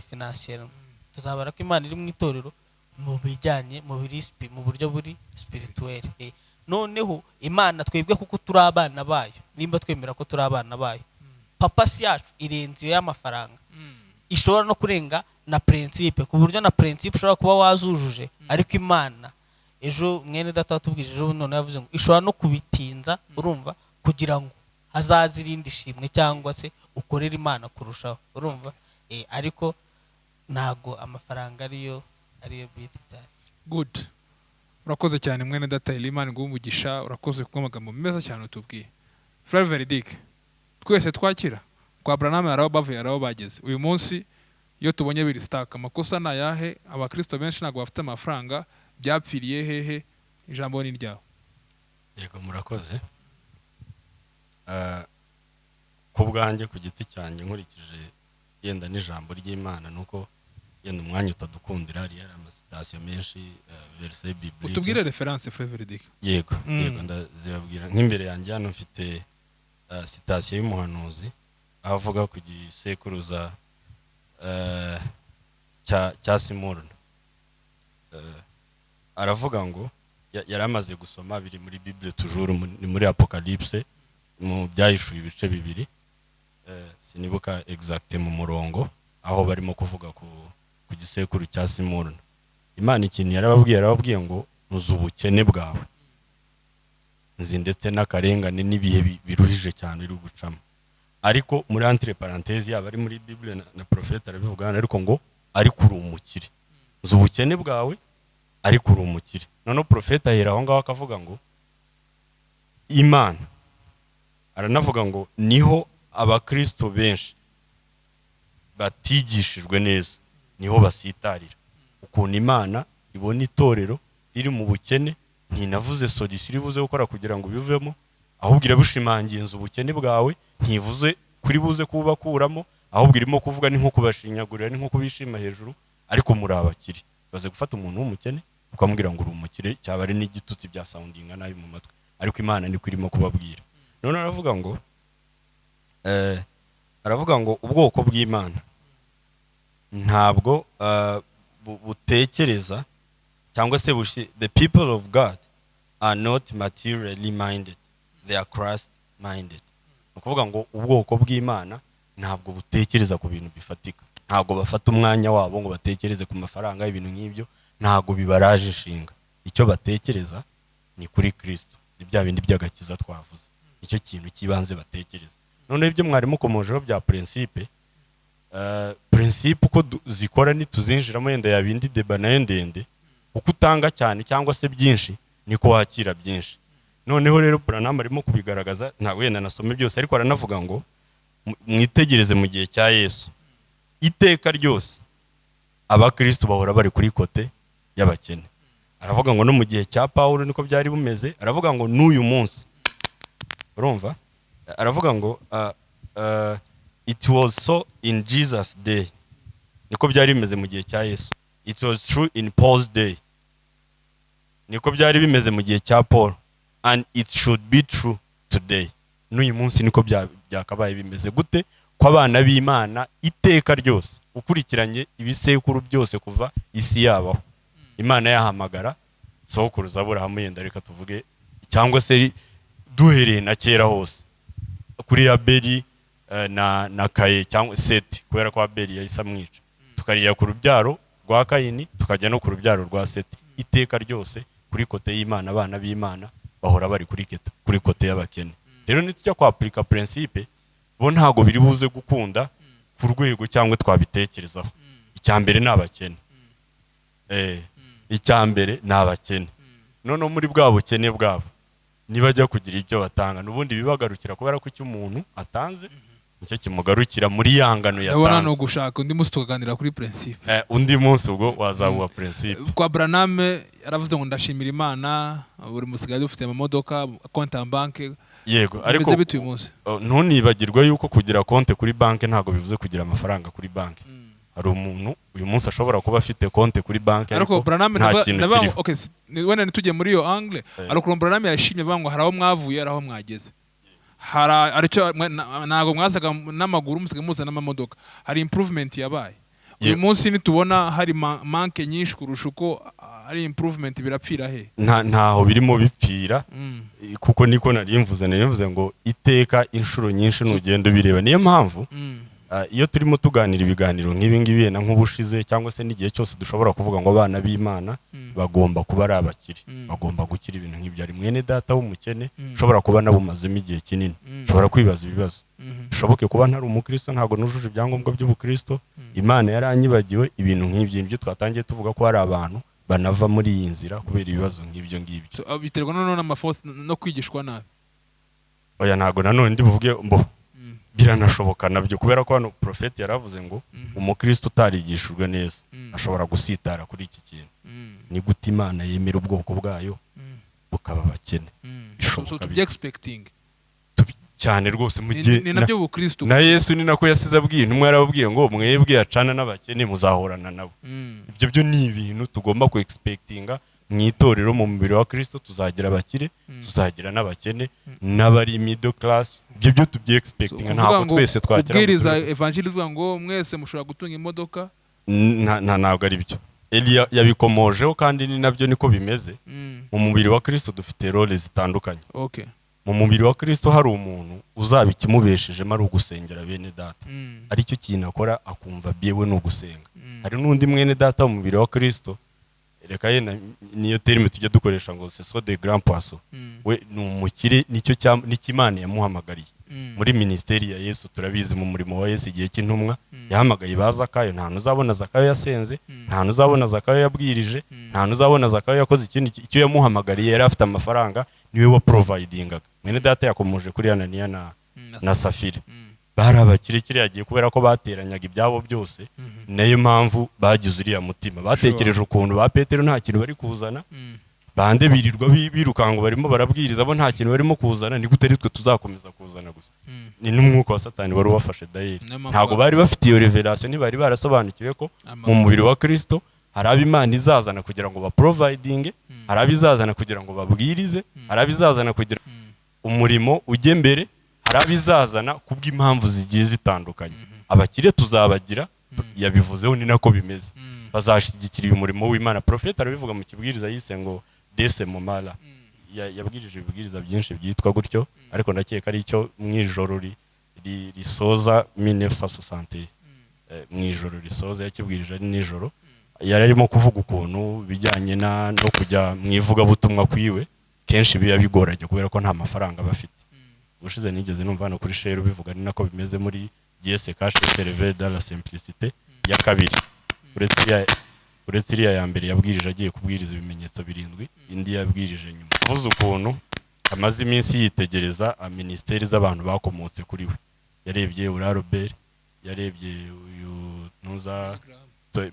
financial. Tuzabara ko Imana iri mu itorero mu bijyanye mu biri mu buryo buri spirituel. Noneho Imana twebwe, kuko turi abana bayo, nimba twemera ko turi abana bayo, purpose yacu irenze iyo y'amafaranga. Ishobora no kurenga na principe, ku buryo na principe ushobora kuba wazujuje, ariko Imana, ejo mwene data watubwije ejo bundi, noneho yavuze ngo ishobora no kubitinza, urumva, kugira ngo hazaze irindi shimwe cyangwa se ukorere Imana kurushaho, urumva. Ariko ntago amafaranga ariyo but cyane. Good, urakoze cyane, mwene data Elimani, nguhe umugisha. Urakoze kubw'amagambo meza cyane utubwiye. Frère Veridique, twese twakira kwa Branham, hari aho bavuye, hari aho bageze. Uyu munsi iyo tubonye biri stuck, amakosa ni ayahe? Abakristo benshi ntabwo bafite amafaranga, byapfiriye hehe? Ijambo ni ryawe. Yego, murakoze. Ku bwanjye, ku giti cyanjye, nkurikije yenda n'ijambo ry'Imana, ni uko yenda umwanya utadukundira, hari ama citation menshi, verset biblique. Utubwire référence, Frère Veridique. Yego. Yego, ndazibabwira. Nk'imbere yanjye hano mfite citation y'umuhanuzi, aho avuga ku gisekuruza cya Simuruna. Aravuga ngo yari amaze gusoma, biri muri Bible toujours, ni muri Apocalypse, mu Byahishuye ibice 2, sinibuka exact mu murongo, aho barimo kuvuga ku gisekuru cya Simuruna. Imana ikintu yarababwiye, yarababwiye ngo: "Nzi ubukene bwawe, nzi ndetse n'akarengane n'ibihe biruhije cyane uri gucamo." Ariko muri entre parenthèse, yaba ari muri Bible na prophète arabivuga hano, ariko ngo: "Ariko uri umukire. Nzi ubukene bwawe, ariko uri umukire." Noneho prophète ahera aho ngaho akavuga ngo Imana, aranavuga ngo niho abakristo benshi batigishijwe neza, niho basitarira ukuntu Imana ibona itorero riri mu bukene, ntinavuze solution iri buze gukora kugira ngo ubivemo, ahubwo irabushimangiye: "Nzi ubukene bwawe." Ntivuze kuri buze kububakuramo, ahubwo irimo kuvuga ni nko kubashinyagurira, ni nko kubishima hejuru: "Ariko muri abakire." Baze gufata umuntu w'umukene ukamubwira ngo uri umukire, cyaba ari n'igitutsi, bya soundinga nabi mu matwi, ariko Imana niko irimo kubabwira. None aravuga ngo ubwoko bw'Imana ntabwo butekereza cyangwa se the people of God are not materially minded, they are Christ minded. Ni ukuvuga ngo ubwoko bw'Imana ntabwo butekereza ku bintu bifatika, ntabwo bafata umwanya wabo ngo batekereze ku mafaranga, ibintu nk'ibyo ntabwo bibaraje ishinga. Icyo batekereza ni kuri Kristo, ni bya bindi by'agakiza twavuze, nicyo kintu cy'ibanze batekereza. Noneho ibyo mwari mukomojeho bya principe, principe uko zikora, nituzinjiramo yenda yabindi débat nayo ndende. Uko utanga cyane cyangwa se byinshi, niko wakira byinshi. Noneho rero Branham arimo kubigaragaza, ntabwo wenda nasome byose, ariko aranavuga ngo mwitegereze mu gihe cya Yesu, iteka ryose abakristo bahora bari kuri côté y'abakene. Aravuga ngo no mu gihe cya Pawulo niko byari bumeze. Aravuga ngo n'uyu munsi, urumva, aravuga ngo it was so in Jesus day, niko byari bimeze mu gihe cya Yesu. It was true in Paul's day, niko byari bimeze mu gihe cya Paul, and it should be true today, n'uyu munsi niko byakabaye bimeze. Gute? Ko abana b'Imana iteka ryose, ukurikiranye ibisekuru byose kuva isi yabaho, Imana yahamagara sokuruza Aburahamu, yenda reka tuvuge, cyangwa se duhereye na kera hose kuri Abeli na Kaye cyangwa Seti, kubera ko Abeli yahise amwica, tukarira ku rubyaro rwa Kayini, tukajya no ku rubyaro rwa Seti, iteka ryose kuri côté y'Imana abana b'Imana bahora bari kuri côté y'abakene. Rero nitujya kwapurika principe, bo ntabwo biri buze gukunda ku rwego cyangwa twabitekerezaho. Icya mbere ni abakene. Icya mbere ni abakene. Noneho muri bwa bukene bwabo, nibajya kugira ibyo batanga, n'ubundi bibagarukira, kubera ko icyo umuntu atanze Nicyo kimugarukira muri ya ngano Ndabona ni yatanze. ugushaka undi munsi tukaganira kuri principe. Undi munsi ubwo wazabuha principe. Kwa Branham yaravuze ngo ndashimira Imana, buri musigaye dufite amamodoka, konti ya banki. Yego, ariko Bimeze bite uyu munsi? Ntunibagirwe yuko kugira konti kuri banki ntabwo bivuze kugira amafaranga kuri banki. Hari umuntu uyu munsi ashobora kuba afite konti kuri banki, ariko ariko Branham nta kintu kiriho. Okay, wenda ntitujye muri iyo angle, ariko ukuntu Branham yashimye avuga ngo hari aho mwavuye, hari aho mwageze, hari aricyo ntabwo mwazaga n'amaguru, musigaye muza n'amamodoka, hari improvement yabaye uyu munsi. Nitubona hari manque nyinshi kurusha uko ari improvement, birapfira he? Ntaho birimo bipfira, kuko niko nari mvuze ngo iteka inshuro nyinshi nugenda ubireba, niyo mpamvu iyo turimo tuganira ibiganiro nk'ibi ngibi, yenda nk'ubushize cyangwa se n'igihe cyose dushobora kuvuga ngo abana b'Imana bagomba kuba ari abakire, bagomba gukira, ibintu nk'ibyo, hari mwene data w'umukene ushobora kuba nabumazemo igihe kinini, ushobora kwibaza ibibazo: bishoboke kuba ntari umukristo, ntabwo nujuje ibyangombwa by'ubukristo, Imana yaranyibagiwe, ibintu nk'ibyo. Nibyo twatangiye tuvuga ko hari abantu banava muri iyi nzira kubera ibibazo nk'ibyo ngibyo. So, biterwa noneho n'amafosi no kwigishwa nabi. Oya, ntabwo nanone ndi buvuge mbo biranashoboka nabyo, kubera ko hano profeti yaravuze ngo umukristo utarigishijwe neza ashobora gusitara kuri iki kintu. Ni gute Imana yemera ubwoko bwayo bukaba abakene? Bishoboka So bite? Tuby expecting. Cyane rwose mu Ni gihe ni nabyo bukristo. Na Yesu ni nako yasize abwiye intumwa, yarababwiye ngo mwebwe yacana n'abakene muzahorana nabo. Ibyo byo ni ibintu tugomba ku expectinga mu itorero, mu mubiri wa Kristo. Tuzagira abakire, tuzagira n'abakene, n'abari middle class. Ibyo byo tubyi expectinga. Kuvuga Ntabwo ngo twese twakira ngo kubwiriza evanjili ivuga ngo mwese mushobora gutunga imodoka. Ntabwo ari byo. Eliya yabikomojeho, kandi ni nabyo, niko bimeze. Mu mubiri wa Kristo dufite role zitandukanye. Mu mubiri wa Kristo hari umuntu uzaba ikimubeshejemo ari ugusengera bene data, aricyo kintu akora, akumva byewe ni ugusenga. Hari n'undi mwene data mu mubiri wa Kristo, reka yenda niyo terme tujya dukoresha ngo ce sont des grands poissons. We ni umukire, nicyo nicyo Imana yamuhamagariye muri minisiteri ya Yesu. Turabizi, mu murimo wa Yesu, igihe cy'intumwa, yahamagaye ba Zakayo. Nta uzabona Zakayo yasenze, nta uzabona Zakayo yabwirije, nta uzabona Zakayo yakoze ikindi icyo yamuhamagariye. Yari afite amafaranga, niwe wa providingaga. Mwene data yakomoje kuri Ananiya na Safira. Bari abakire kiriya gihe kubera ko bateranyaga ibyabo byose. Nayo mpamvu bagize uriya mutima. Batekereje ukuntu ba Petero nta kintu bari kuzana, bande birirwa birukanka barimo barabwiriza, bo nta kintu barimo kuzana, ni gute ari twe tuzakomeza kuzana gusa? Ni n'umwuka wa Satani wari ubafashe dayeri. Niyo mpamvu Ntabwo bari bafite iyo revelation, ntibari barasobanukiwe ko mu mubiri wa Kristo hari abo Imana izazana kugira ngo baprovidinge, hari abo izazana kugira ngo babwirize, hari abo izazana kugira umurimo ujye mbere, hari abo izazana kubw'impamvu zigiye zitandukanye. Abakire tuzabagira, yabivuzeho, ni nako bimeze. Bazashyigikira uyu murimo w'Imana. Profeti arabivuga mu kibwiriza yise ngo dese mumara. Yabwirije ibibwiriza byinshi byitwa gutyo, ariko ndakeka ari icyo mu ijoro risoza 1960, mu ijoro risoza yakibwirije ari nijoro. Yari arimo kuvuga ukuntu bijyanye no kujya mu ivugabutumwa kwiwe kenshi biba bigoranye kubera ko nta mafaranga bafite. Ubushize nigeze numva hano kuri sheru bivuga, ni nako bimeze muri Dieu se cache se révèle dans la simplicité ya kabiri, uretse iriya ya mbere yabwirije agiye kubwiriza ibimenyetso birindwi, indi yabwirije nyuma. Avuze ukuntu amaze iminsi yitegereza minisiteri z'abantu bakomotse kuri we. Yarebye uriya Robert, yarebye uyu ntuza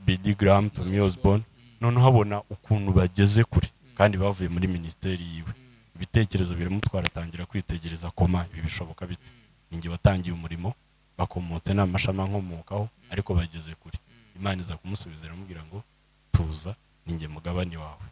Billy Graham, Tommy Osborne, noneho abona ukuntu bageze kure kandi bavuye muri minisiteri yiwe. Ibitekerezo biramutwara, atangira kwitegereza koma ibi bishoboka bite? Ninjye watangiye umurimo, bakomotse n'amashami ankomokaho, ariko bageze kure. Imana iza kumusubiza, iramubwira ngo tuza, ninjye mugabane wawe.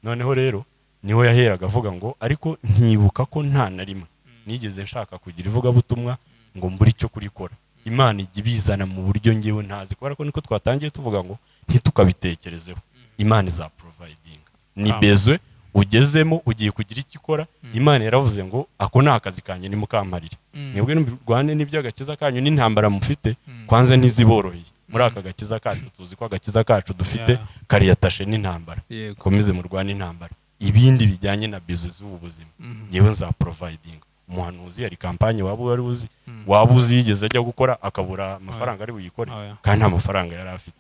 Noneho rero niho yaheraga avuga ngo ariko nkibuka ko nta na rimwe nigeze nshaka kugira ivugabutumwa ngo mbure icyo kurikora. Imana ijya ibizana mu buryo ngewe ntazi, kubera ko niko twatangiye tuvuga ngo ntitukabitekerezeho, Imana izaprovidinga. Ni Amen. bezwe ugezemo, ugiye kugira icyo ikora. Imana yaravuze ngo ako ni akazi kanjye, nimukamparire. Mwebwe nirwane n'iby'agakiza kanyu, n'intambara mufite kwanza ntiziboroheye muri aka gakiza kacu. Tuzi ko agakiza kacu dufite kariyatashe n'intambara. Komeze murwane intambara, ibindi bijyanye na bizo z'ubu buzima ngewe nzaprovidinga. Umuhanuzi, hari campagne waba wari uzi, waba uzi yigeze ajya gukora akabura amafaranga ari buyikore? Oya. Kandi nta mafaranga yari afite.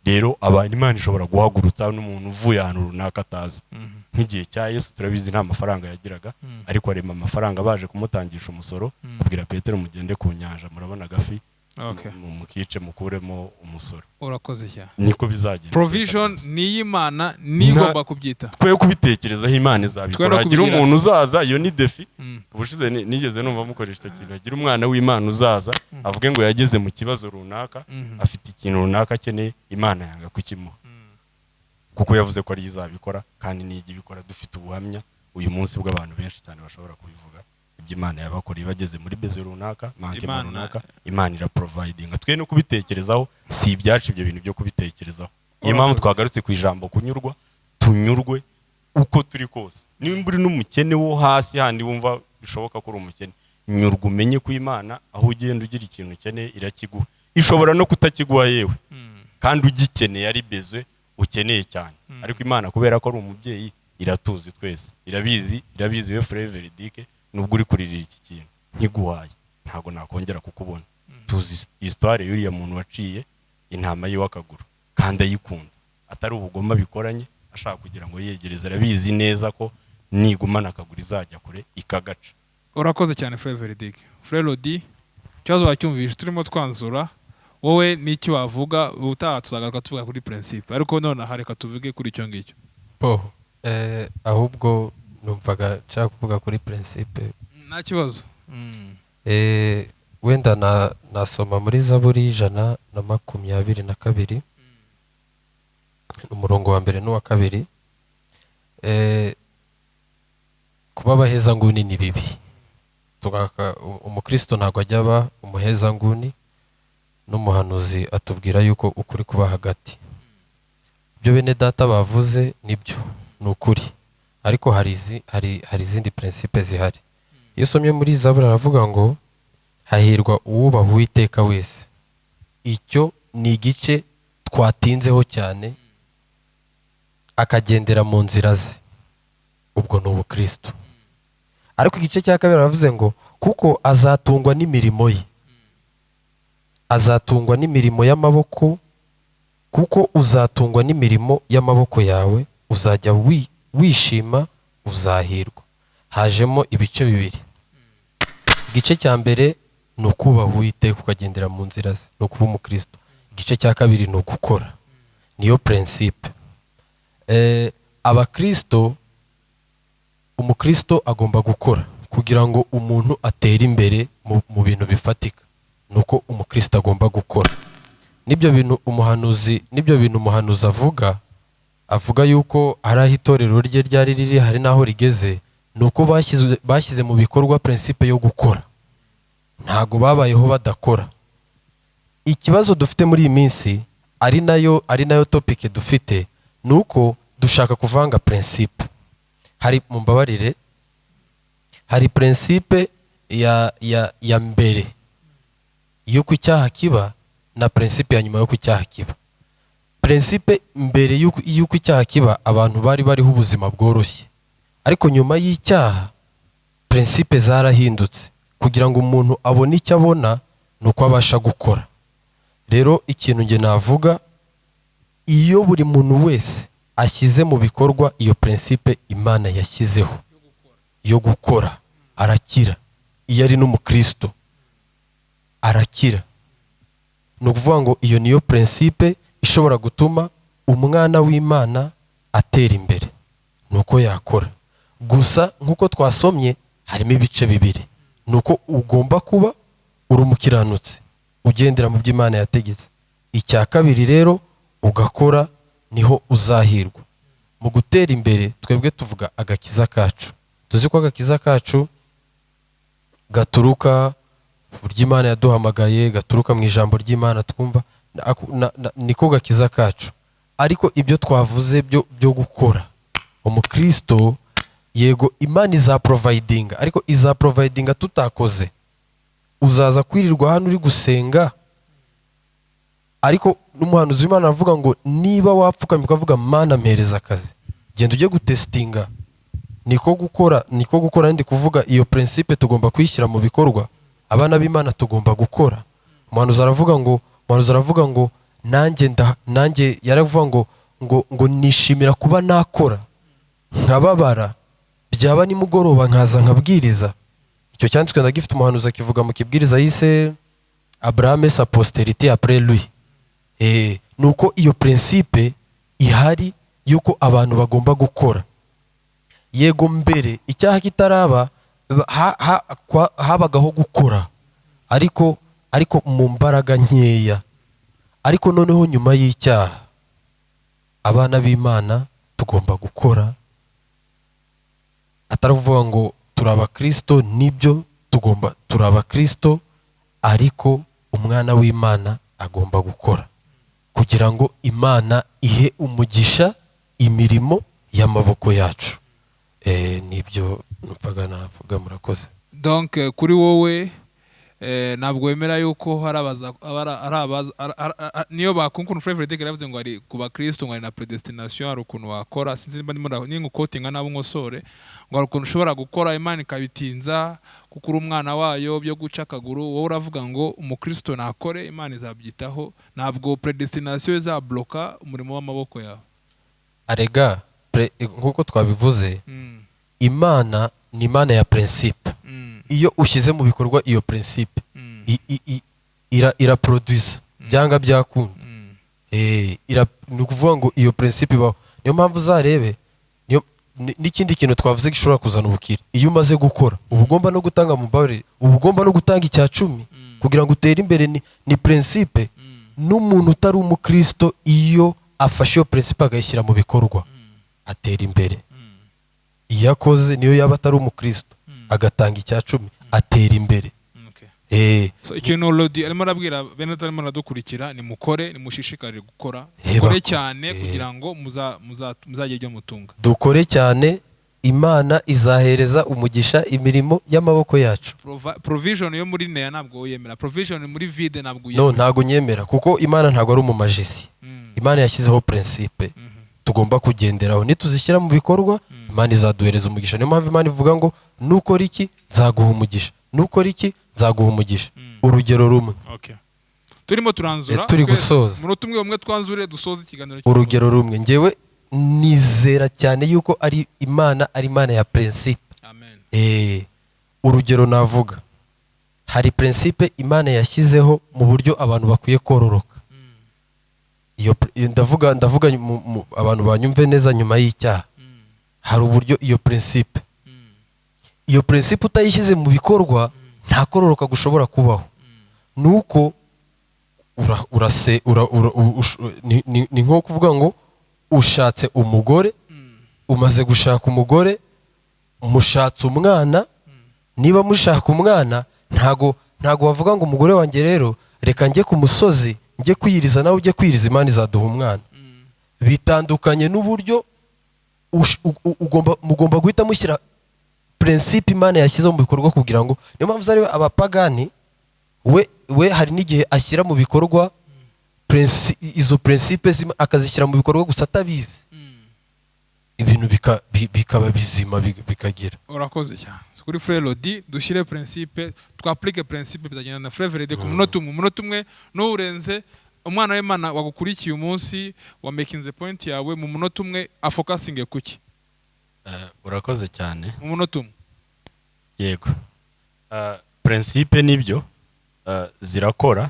Rero abantu, Imana ishobora guhagurutsa n'umuntu uvuye ahantu runaka atazi. Nk'igihe cya Yesu, turabizi, nta mafaranga yagiraga, ariko arema amafaranga. Baje kumutangisha umusoro, abwira Petero: "Mugende ku nyanja, murabona agafi, mukice, mukuremo umusoro." Urakoze cyane. Niko bizagenda. Provision ni iy'Imana, niyo igomba kubyita. Twe kubitekerezaho, Imana Twe izabikora. no Hagira kubigira. umuntu uzaza, iyo ni défi. Ubushize nigeze numva mukoresha icyo kintu. Hagira umwana w'Imana uzaza avuge ngo yageze mu kibazo runaka, afite ikintu runaka akeneye, Imana yanga kukimuha, kuko yavuze ko ariyo izabikora, kandi niyo ijya ibikora. Dufite ubuhamya uyu munsi bw'abantu benshi cyane bashobora kubivuga, ibyo Imana yabakoreye bageze muri besoin runaka, manquement runaka, Imana iraprovidinga. Twe no kubitekerezaho si ibyacu, ibyo bintu byo kubitekerezaho. Niyo mpamvu twagarutse ku ijambo kunyurwa. Tunyurwe uko turi kose. Nimba uri n'umukene wo hasi handi wumva bishoboka ko uri umukene, nyurwa, umenye ko Imana aho ugenda ugira ikintu ukeneye irakiguha. Ishobora no kutakiguha yewe kandi ugikeneye, ari besoin ukeneye cyane, ariko Imana, kubera ko ari umubyeyi, iratuzi twese, irabizi, irabizi. We Frère Veridique, nubwo uri kuririra iki kintu, nkiguhaye ntabwo nakongera kukubona. Tuzi histoire y'uriya muntu waciye intama yiwe akaguru kandi ayikunda, atari ubugoma bikoranye, ashaka kugira ngo yegereze. Arabizi neza ko nigumana akaguru izajya kure, ikagaca. Urakoze cyane, Frère Veridique. Frère Rodi, ikibazo wacyumvishe, turimo twanzura. Wowe n'icyo wavuga? Ubutaha tuzagaruka tuvuga kuri principe, ariko nonaha reka tuvuge kuri icyo ngicyo. Bo ahubwo numvaga nshaka kuvuga kuri principe. Nta kibazo. Wenda nasoma muri Zaburi 122, umurongo wa mbere n'uwa kabiri. Kuba abahezanguni ni bibi. Umukristo ntabwo ajya aba umuhezanguni, n'umuhanuzi atubwira yuko ukuri kuba hagati. Ibyo bene data bavuze nibyo, ni ukuri, ariko hari izindi principe zihari. Iyo usomye muri Zaburi, aravuga ngo: "Hahirwa uwubaha Uwiteka wese." Icyo ni igice twatinzeho cyane. "Akagendera mu nzira ze", ubwo ni ubukristo. Ariko igice cya kabiri aravuze ngo: "Kuko azatungwa n'imirimo ye, azatungwa n'imirimo y'amaboko." "Kuko uzatungwa n'imirimo y'amaboko yawe, uzajya wishima, uzahirwa." Hajemo ibice bibiri. Igice cya mbere ni ukubaha Uwiteka ukagendera mu nzira ze, ni ukuba umukristo. Igice cya kabiri ni ugukora, niyo principe. Abakristo, umukristo agomba gukora kugira ngo umuntu atere imbere mu bintu bifatika. Ni uko umukristo agomba gukora. N'ibyo bintu umuhanuzi avuga yuko hari aho itorero rye ryari riri, hari n'aho rigeze, ni uko bashyize mu bikorwa principe yo gukora. Ntabwo babayeho badakora. Ikibazo dufite muri iyi minsi, ari nayo topic dufite, ni uko dushaka kuvanga principe. Hari, mumbabarire, hari principe ya mbere y'uko icyaha kiba na principe ya nyuma y'uko icyaha kiba. Principe mbere y'uko icyaha kiba, abantu bari bariho ubuzima bworoshye, ariko nyuma y'icyaha principe zarahindutse. Kugira ngo umuntu abone icyo abona, ni uko abasha gukora. Rero ikintu njye navuga, iyo buri muntu wese ashyize mu bikorwa iyo principe Imana yashyizeho yo gukora, arakira. Iyo ari n'umukristo arakira. Ni ukuvuga ngo iyo niyo principe ishobora gutuma umwana w'Imana atera imbere, ni uko yakora. Gusa nk'uko twasomye, harimo ibice bibiri: ni uko ugomba kuba uri umukiranutsi ugendera mu byo Imana yategetse, icya kabiri rero ugakora, niho uzahirwa. Mu gutera imbere, twebwe tuvuga agakiza kacu. Tuzi ko agakiza kacu gaturuka uburyo Imana yaduhamagaye, gaturuka mu ijambo ry'Imana twumva, niko gakiza kacu. Ariko ibyo twavuze byo gukora, umukristo, yego, Imana izaprovidinga, ariko izaprovidinga tutakoze. Uzaza kwirirwa hano uri gusenga, ariko n'umuhanuzi w'Imana aravuga ngo niba wapfukamye ukavuga: "Mana, mpereza akazi", genda ujye gutesitinga. Niko gukora, niko gukora. Ndi kuvuga iyo principe tugomba kuyishyira mu bikorwa. Abana b'Imana tugomba gukora. Umuhanuzi aravuga ngo Nanjye yaravuga ngo nishimira kuba nakora nkababara, byaba nimugoroba nkaza nkabwiriza. Icyo cyanditswe ndagifite, umuhanuzi akivuga mu kibwiriza yise "Abraham et sa postérité après lui". Nuko iyo principe ihari yuko abantu bagomba gukora. Yego, mbere icyaha kitaraba habagaho gukora, ariko mu mbaraga nkeya. Ariko noneho nyuma y'icyaha, abana b'Imana tugomba gukora, atari ukuvuga ngo turi abakristo. Nibyo, tugomba, turi abakristo, ariko umwana w'Imana agomba gukora kugira ngo Imana ihe umugisha imirimo y'amaboko yacu. Nibyo numvaga navuga, murakoze. Donc kuri wowe ntabwo wemera yuko hari abaza ari abaza niyo bakunkunu. Frère Frederic yaravuze ngo ari ku bakristo, ngo ari na prédestination, hari ukuntu wakora, sinzi niba ndimo ninguquotinga nabi nkosore, ngo hari ukuntu ushobora gukora Imana ikabitinza kuko uri umwana wayo, byo guca akaguru. Wowe uravuga ngo umukristo nakore, Imana izabyitaho, ntabwo prédestination izabloka umurimo w'amaboko yawe. Arega nk'uko twabivuze, Imana ni Imana ya principe. Iyo ushyize mu bikorwa iyo principe, iraproduisa byanga byakunda. Ni ukuvuga ngo iyo principe ibaho. Niyo mpamvu uzarebe n'ikindi kintu twavuze gishobora kuzana ubukire: iyo umaze gukora uba ugomba no gutanga, mu mbabarire, uba ugomba no gutanga icya cumi kugira ngo utere imbere. Ni principe. N'umuntu utari umukristo, iyo afashe iyo principe akayishyira mu bikorwa, atera imbere. Iyo akoze, niyo yaba atari umukristo, agatanga icya cumi, atera imbere. So, ikintu Lodi arimo arabwira bene arimo aradukurikira, ni mukore, nimushishikarire gukora, mukore cyane kugira ngo muzagire ibyo mutunga. Dukore cyane, Imana izahereza umugisha imirimo y'amaboko yacu. Provision yo muri neya ntabwo uyemera, provision muri vide ntabwo No, uyemera. Ntabwo nyemera, kuko Imana ntabwo ari umumagicien. Imana yashyizeho principe tugomba kugenderaho. Nituzishyira mu bikorwa, Imana izaduhereza umugisha. Niyo mpamvu Imana ivuga ngo nukora iki nzaguha umugisha, nukora iki nzaguha umugisha. Urugero rumwe. Okay. Turimo turanzura. Turi gusoza. Umunota umwe umwe twanzure, dusoze ikiganiro. Urugero rumwe: ngewe nizera cyane yuko ari Imana, ari Imana ya principe. Amen. Urugero navuga, hari principe Imana yashyizeho mu buryo abantu bakwiye kororoka. Iyo ndavuga abantu banyumve neza, nyuma y'icyaha hari uburyo iyo principe, iyo principe utayishyize mu bikorwa nta kororoka gushobora kubaho. Nuko ura, urase ura, ura, u- ush- ni nko kuvuga ngo ushatse umugore, umaze gushaka umugore, mushatse umwana. Niba mushaka umwana, ntago wavuga ngo umugore wanjye rero reka njye ku musozi njye kwiyiriza, nawe ujye kwiyiriza, Imana izaduha umwana. Bitandukanye n'uburyo ugomba guhita mushyira principe Imana yashyizeho mu bikorwa kugira ngo, niyo mpamvu uzareba abapagani, we hari n'igihe ashyira mu bikorwa izo principe akazishyira mu bikorwa gusa atabizi, ibintu bikaba bizima, bikagira. Urakoze cyane. Kuri Frère Lodi, dushyire principe, twapplique principe, bizagenda. Na Frère Verede, ku munota umwe, umunota umwe n'urenze, umwana w'Imana wagukurikiye umunsi wa making the point yawe, mu munota umwe afocusinge kuki? Urakoze cyane. Mu munota umwe. Yego. Principe nibyo, zirakora,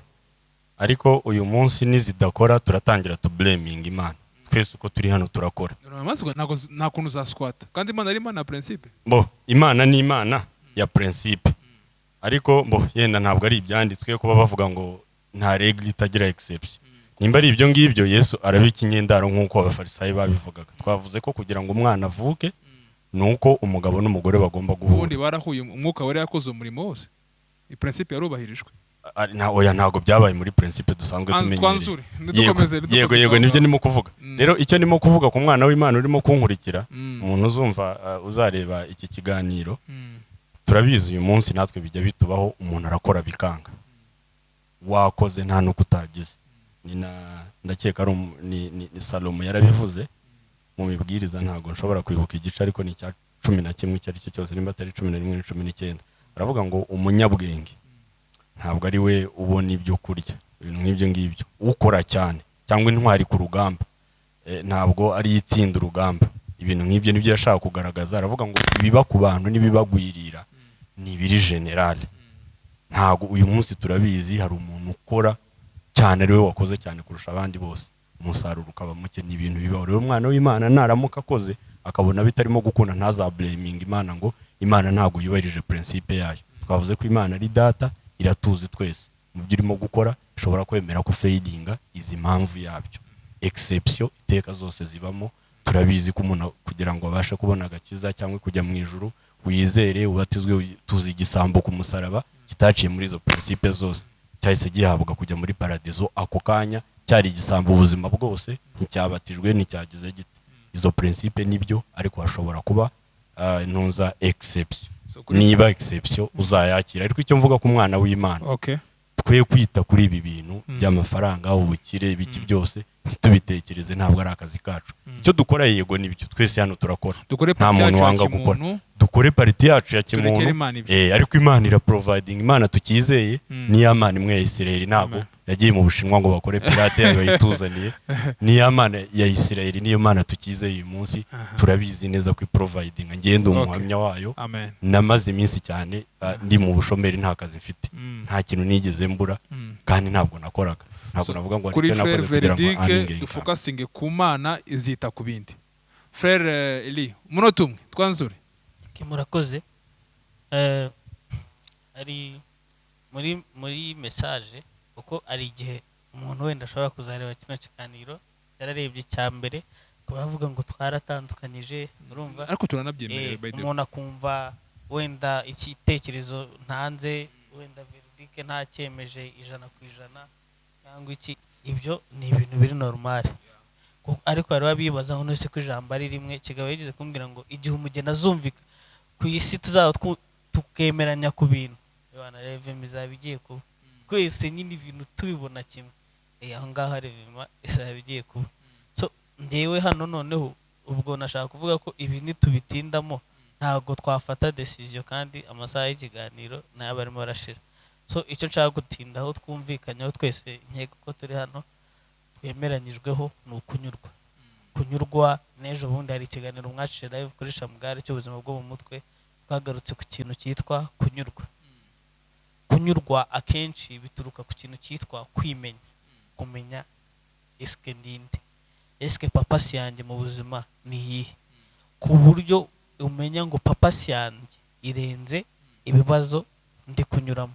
ariko uyu munsi nizidakora turatangira tublaminga Imana. Twese uko turi hano turakora. Uramaze ntabwo nta kuntu uzasquatta kandi Imana ari Imana ya principe. Bo Imana ni Imana ya principe, ariko bo yenda ntabwo ari ibyanditswe kuba bavuga ngo nta règle itagira exception. Nimba ari ibyo ngibyo, Yesu araba ikinyendaro nk'uko Abafarisayo babivugaga. Twavuze ko kugira ngo umwana avuke ni uko umugabo n'umugore bagomba guhura. Ubundi barahuye, Umwuka wari yakoze umurimo wose, principe yarubahirijwe. Oya, ntabwo byabaye muri principe dusanzwe tumenyereye. Twanzure. Yego, Ntidukomeze, yego. ntidukomeze Yego, aho nibyo ngaho. ndimo kuvuga. Rero icyo ndimo kuvuga ku mwana w'Imana urimo kunkurikira, umuntu uzumva, uzareba iki kiganiro, turabizi uyu munsi natwe bijya bitubaho, umuntu arakora bikanga, wakoze nta nuko utagize. Ni na ndakeka ari ni Salomo yarabivuze mu mibwiriza, ntabwo nshobora kwibuka igice, ariko ni icya 11 icyo ari cyo cyose, nimba atari 11 ni 19. Aravuga ngo umunyabwenge ntabwo ari we ubona ibyo kurya. Ibintu nk'ibyo ngibyo, ukora cyane cyangwa intwari ku rugamba ntabwo ari itsinda urugamba. Ibintu nk'ibyo nibyo yashaka kugaragaza. Aravuga ngo ibiba ku bantu n'ibibagwirira ni ibiri général. Ntabwo uyu munsi turabizi, hari umuntu ukora cyane, ari we wakoze cyane kurusha abandi bose, umusaruro ukaba muke. Ni ibintu bibaho. Rero umwana w'Imana naramuka akoze akabona bitarimo gukunda, ntazablaminga Imana ngo Imana ntabwo yubahirije principe yayo. Twavuze ko Imana ari data, iratuzi twese. Mu byo urimo gukora ishobora kwemera ko failinga, izi impamvu yabyo. Exception iteka zose zibamo. Turabizi ko umuntu kugira ngo abashe kubona agakiza cyangwa kujya mu ijuru, wizere ubatizwe, tuzi igisambo ku musaraba kitaciye muri izo principe zose, cyahise gihabwa kujya muri paradizo ako kanya. Cyari igisambo ubuzima bwose, nticyabatijwe, nticyagize gite. Izo principe nibyo, ariko hashobora kuba ntuza exception. So kuri- Niba exception uzayakira, ariko icyo mvuga ku mwana w'Imana, twe kwita kuri ibi bintu by'amafaranga, ubukire, ibiki byose, ntitubitekereze, ntabwo ari akazi kacu. Icyo dukora, yego nibyo, twese hano turakora. Dukore Nta part muntu yacu ya wanga gukora. kimuntu. Dukore part yacu ya Turekere kimuntu. Imana ibyo. Ariko Imana iraproviding. Imana tukizeye niya Mana imwe ya Isirayeli. Ntabwo Amen. yagiye mu Bushinwa ngo bakore pirate yayo bayituzaniye. Niya Mana ya Isirayeli, niyo Mana tukizeye uyu munsi. Turabizi neza ko iproviding. Ngiye ndi umuhamya wayo. Amen. Namaze iminsi cyane ndi mu bushomeri, nta kazi mfite, nta kintu nigeze mbura, kandi ntabwo nakoraga, ntabwo So, navuga ngo hari kuri icyo frère nakoze kugira ngo Verdique, earninge income. dufocusinge ku Mana, izita ku bindi. Frère Eli, umunota umwe twanzure. Okay, murakoze. Hari muri message, kuko ari igihe umuntu wenda ashobora kuzareba kino kiganiro yararebye icya mbere, akaba yavuga ngo twaratandukanyije, urumva? Ariko turanabyemerera, by the way. Umuntu akumva wenda igitekerezo ntanze, wenda Verdique ntacyemeje 100% cyangwa iki. Ibyo ni ibintu biri normal. Ariko hari abibaza ngo none ko ijambo ari rimwe. Kigabo yigeze kumbwira ngo igihe umugeni azumvika ku isi tuzaba tukemeranya ku bintu, Yohana, réveil izaba igiye kuba, twese nyine ibintu tubibona kimwe. Aho ngaho réveil izaba igiye kuba. So ngewe hano noneho ubwo nashaka kuvuga ko ibi nitubitindamo ntabwo twafata decision, kandi amasaha y'ikiganiro nayo aba arimo arashira. So icyo nshaka gutindaho, twumvikanyeho twese, nkeka ko turi hano twemeranyijweho, ni ukunyurwa. Kunyurwa, n'ejo bundi hari ikiganiro mwaciye live kuri Shamugare cy'ubuzima bwo mu mutwe, twagarutse ku kintu cyitwa kunyurwa. Kunyurwa akenshi bituruka ku kintu cyitwa kwimenya, kumenya esike ndinde, esike purpose yanjye mu buzima ni iyihe, ku buryo umenya ngo purpose yanjye irenze ibibazo ndi kunyuramo.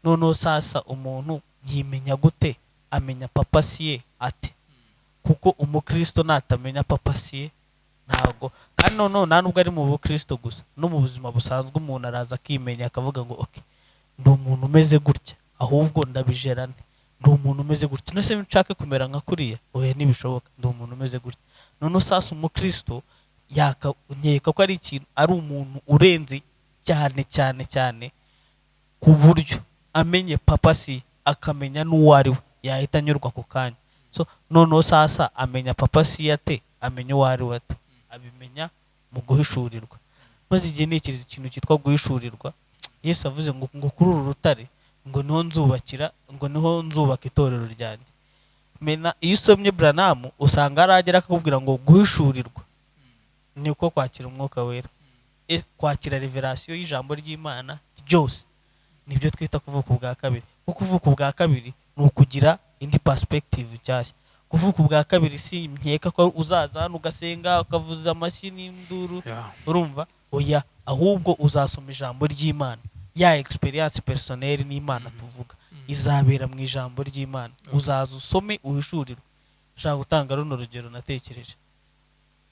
Noneho sasa umuntu yimenya gute? Amenya purpose ye ate? Kuko umukristo natamenya purpose ye ntabwo. Kandi noneho nta nubwo ari mu bukristo gusa, no mu buzima busanzwe umuntu araza akimenya, akavuga ngo ok, ndi umuntu umeze gutya, ahubwo ndabijerane, ndi umuntu umeze gutya. None se nshake kumera nka kuriya? Oya, ntibishoboka, ndi umuntu umeze gutya. Noneho sasa umukristo yaka nkeka ko ari ikintu, ari umuntu urenze cyane cyane cyane, ku buryo amenye purpose ye, akamenya n'uwo ari we, yahita anyurwa ako kanya. So noneho sasa amenya purpose ye ate? Amenya uwo ari we ate? Abimenya mu guhishurirwa. Maze igihe ntekereza ikintu cyitwa guhishurirwa, Yesu avuze ngo kuri uru rutare ngo niho nzubakira, ngo niho nzubaka itorero ryanjye. Mena iyo usomye Branham usanga aragera akakubwira ngo guhishurirwa niko kwakira Umwuka Wera. Kwakira révélation y'ijambo ry'Imana ryose nibyo twita kuvuka ubwa kabiri. Kuko kuvuka ubwa kabiri ni ukugira indi perspective nshyashya. Kuvuka ubwa kabiri si nkeka ko uzaza hano ugasenga, ukavuza amashyi n'induru, urumva? Oya, ahubwo uzasoma ijambo ry'Imana, ya expérience personnelle n'Imana tuvuga izabera mu ijambo ry'Imana. Uzaza usome, uhishurirwe. Nshaka gutanga runo rugero natekereje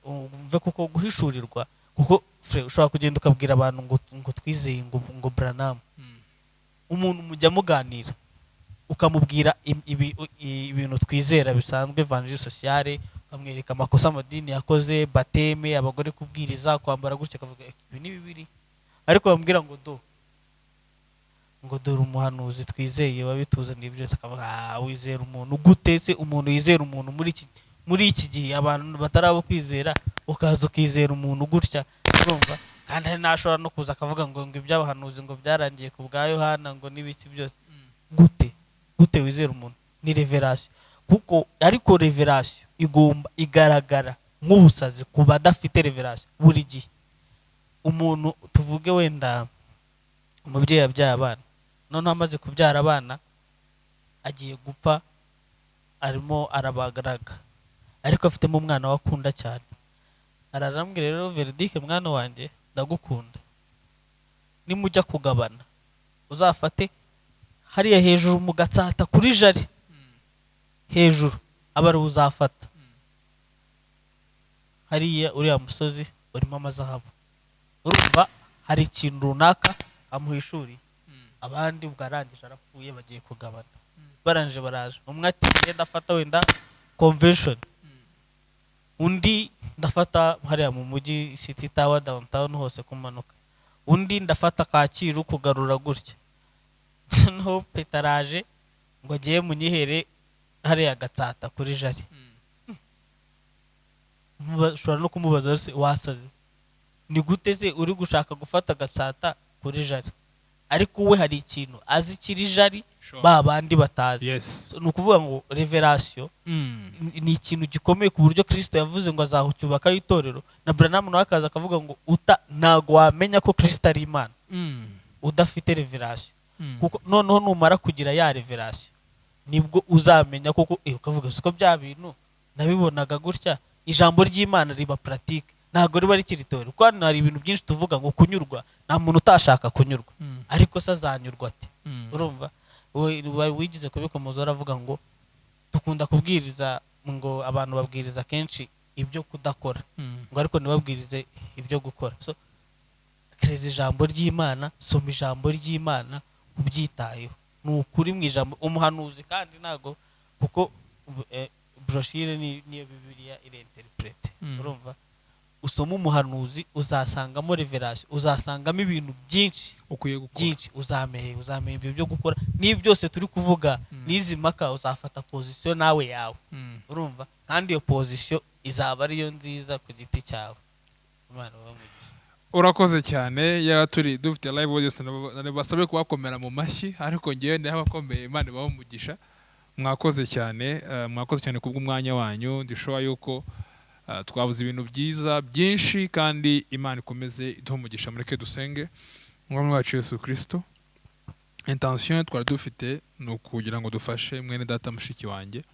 umve, kuko guhishurirwa, kuko frère, ushobora kugenda ukabwira abantu ngo twizeye ngo Branham, umuntu mujya muganira ukamubwira ibintu twizera bisanzwe, évangile sociale, ukamwereka amakosa amadini yakoze, baptême, abagore kubwiriza, kwambara gutya, akavuga: "Eh, ibi ni bibiri." Ariko bamubwira ngo do ngo dore umuhanuzi twizeye wabituzaniye byose, akavuga: "Ah, wizera umuntu gute se?" Umuntu yizera umuntu muri iki gihe abantu batarabo kwizera, ukaza ukizera umuntu gutya, urumva? Kandi hari n'ashobora no kuza akavuga ngo iby'abahanuzi ngo byarangiye ku bwa Yohana, ngo n'ibiki byose. Gute wizera umuntu? Ni révélation, kuko ariko révélation igomba igaragara nk'ubusazi ku badafite révélation. Buri gihe umuntu, tuvuge wenda umubyeyi yabyaye abana, noneho amaze kubyara abana agiye gupfa, arimo arabagaraga, ariko afitemo umwana we akunda cyane. Ararambwira: "Rero Veridike, mwana wanjye, ndagukunda. Nimujya kugabana uzafate hariya hejuru mu Gatsata kuri Jari hejuru, aba ariwe uzafata. Hariya uriya musozi urimo amazahabu." Urumva hari ikintu runaka amuhishuriye. Abandi ubwo arangije arapfuye, bagiye kugabana. Barangije baraje, umwe ati: "Ngenda ndafata wenda Convention," undi: "Ndafata hariya mu mujyi, City Tower, Downtown hose kumanuka," undi: "Ndafata Kacyiru kugarura gutya." Noneho petaraje ngo agiye munyihere hariya Gatsata kuri Jari. Ushobora no kumubaza: "Se wasaze? Ni gute se uri gushaka gufata Gatsata kuri Jari?" Ariko we hari ikintu azi kiri Jari ba bandi batazi. Ni ukuvuga ngo révélation ni ikintu gikomeye, ku buryo Kirisito yavuze ngo azacyubakaho itorero, na Branham nawe akaza akavuga ngo uta ntago wamenya ko Kirisito ari Imana udafite révélation. Kuko noneho numara kugira ya révélation nibwo uzamenya koko, ukavuga: "Siko bya bintu nabibonaga gutya." Ijambo ry'Imana riba pratique, ntabwo riba rikiri théorie, kuko hano hari ibintu byinshi tuvuga ngo kunyurwa. Nta muntu utashaka kunyurwa, ariko se azanyurwa ate? Urumva wigize kubikomoza, uravuga ngo dukunda kubwiriza, ngo abantu babwiriza kenshi ibyo kudakora, ngo ariko ntibabwirize ibyo gukora. So kereza ijambo ry'Imana, soma ijambo ry'Imana ubyitayeho. Ni ukuri mu ijambo umuhanuzi, kandi ntago kuko brochure niyo Bibiliya irinterprete. Urumva, usoma umuhanuzi uzasangamo révélation, uzasangamo ibintu byinshi ukwiye gukora. Byinshi uzamenya ibyo byo gukora n'ibi byose turi kuvuga n'izi mpaka, uzafata position nawe yawe. Urumva, kandi iyo position izaba ariyo nziza ku giti cyawe. Imana ibahe umugisha. Urakoze cyane. Yaba turi dufite live audience basabe kubakomera mu mashyi, ariko ngewe ndaho abakomeye. Imana ibahe umugisha. Mwakoze cyane, mwakoze cyane kubw'umwanya wanyu. Ndishoba yuko twavuze ibintu byiza byinshi, kandi Imana ikomeze iduhe umugisha. Mureke dusenge. Umwami wacu Yesu Kristo, intention twari dufite ni ukugira ngo dufashe mwene data, mushiki wanjye.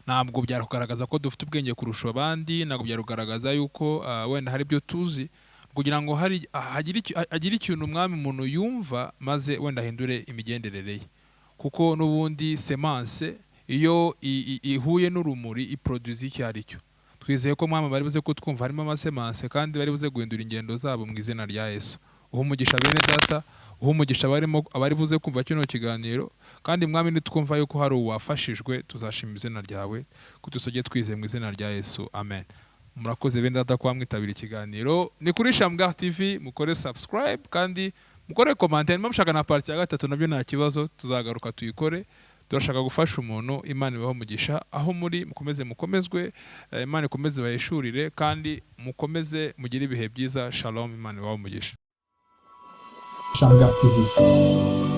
Ntabwo byari kugaragaza ko dufite ubwenge kurusha abandi, ntabwo byari kugaragaza yuko wenda hari ibyo tuzi, kugira ngo hari hagire ikintu umwami umuntu yumva, maze wenda ahindure imigenderere ye. Kuko n'ubundi semence iyo ihuye n'urumuri iproduce icyo ari cyo. Twizeye ko mwami bari buze kutwumva, harimo amasemence, kandi bari buze guhindura ingendo zabo mu izina rya Yesu. Uha umugisha bene data, uha umugisha abarimo, abari buze kumva kino kiganiro. Kandi mwami, nitwumva yuko hari uwafashijwe tuzashima izina ryawe, ko dusoge twizeye mu izina rya Yesu, amen. Murakoze bene data kuba mwitabira ikiganiro. Ni kuri Shamgar TV. Mukore subscribe kandi mukore commentaire. Niba mushaka na partie ya gatatu nabyo nta kibazo, tuzagaruka tuyikore. Turashaka gufasha umuntu. Imana ibahe umugisha aho muri, mukomeze mukomezwe, Imana ikomeze bayishurire, kandi mukomeze mugire ibihe byiza. Shalom, Imana ibahe umugisha. Shamgar TV.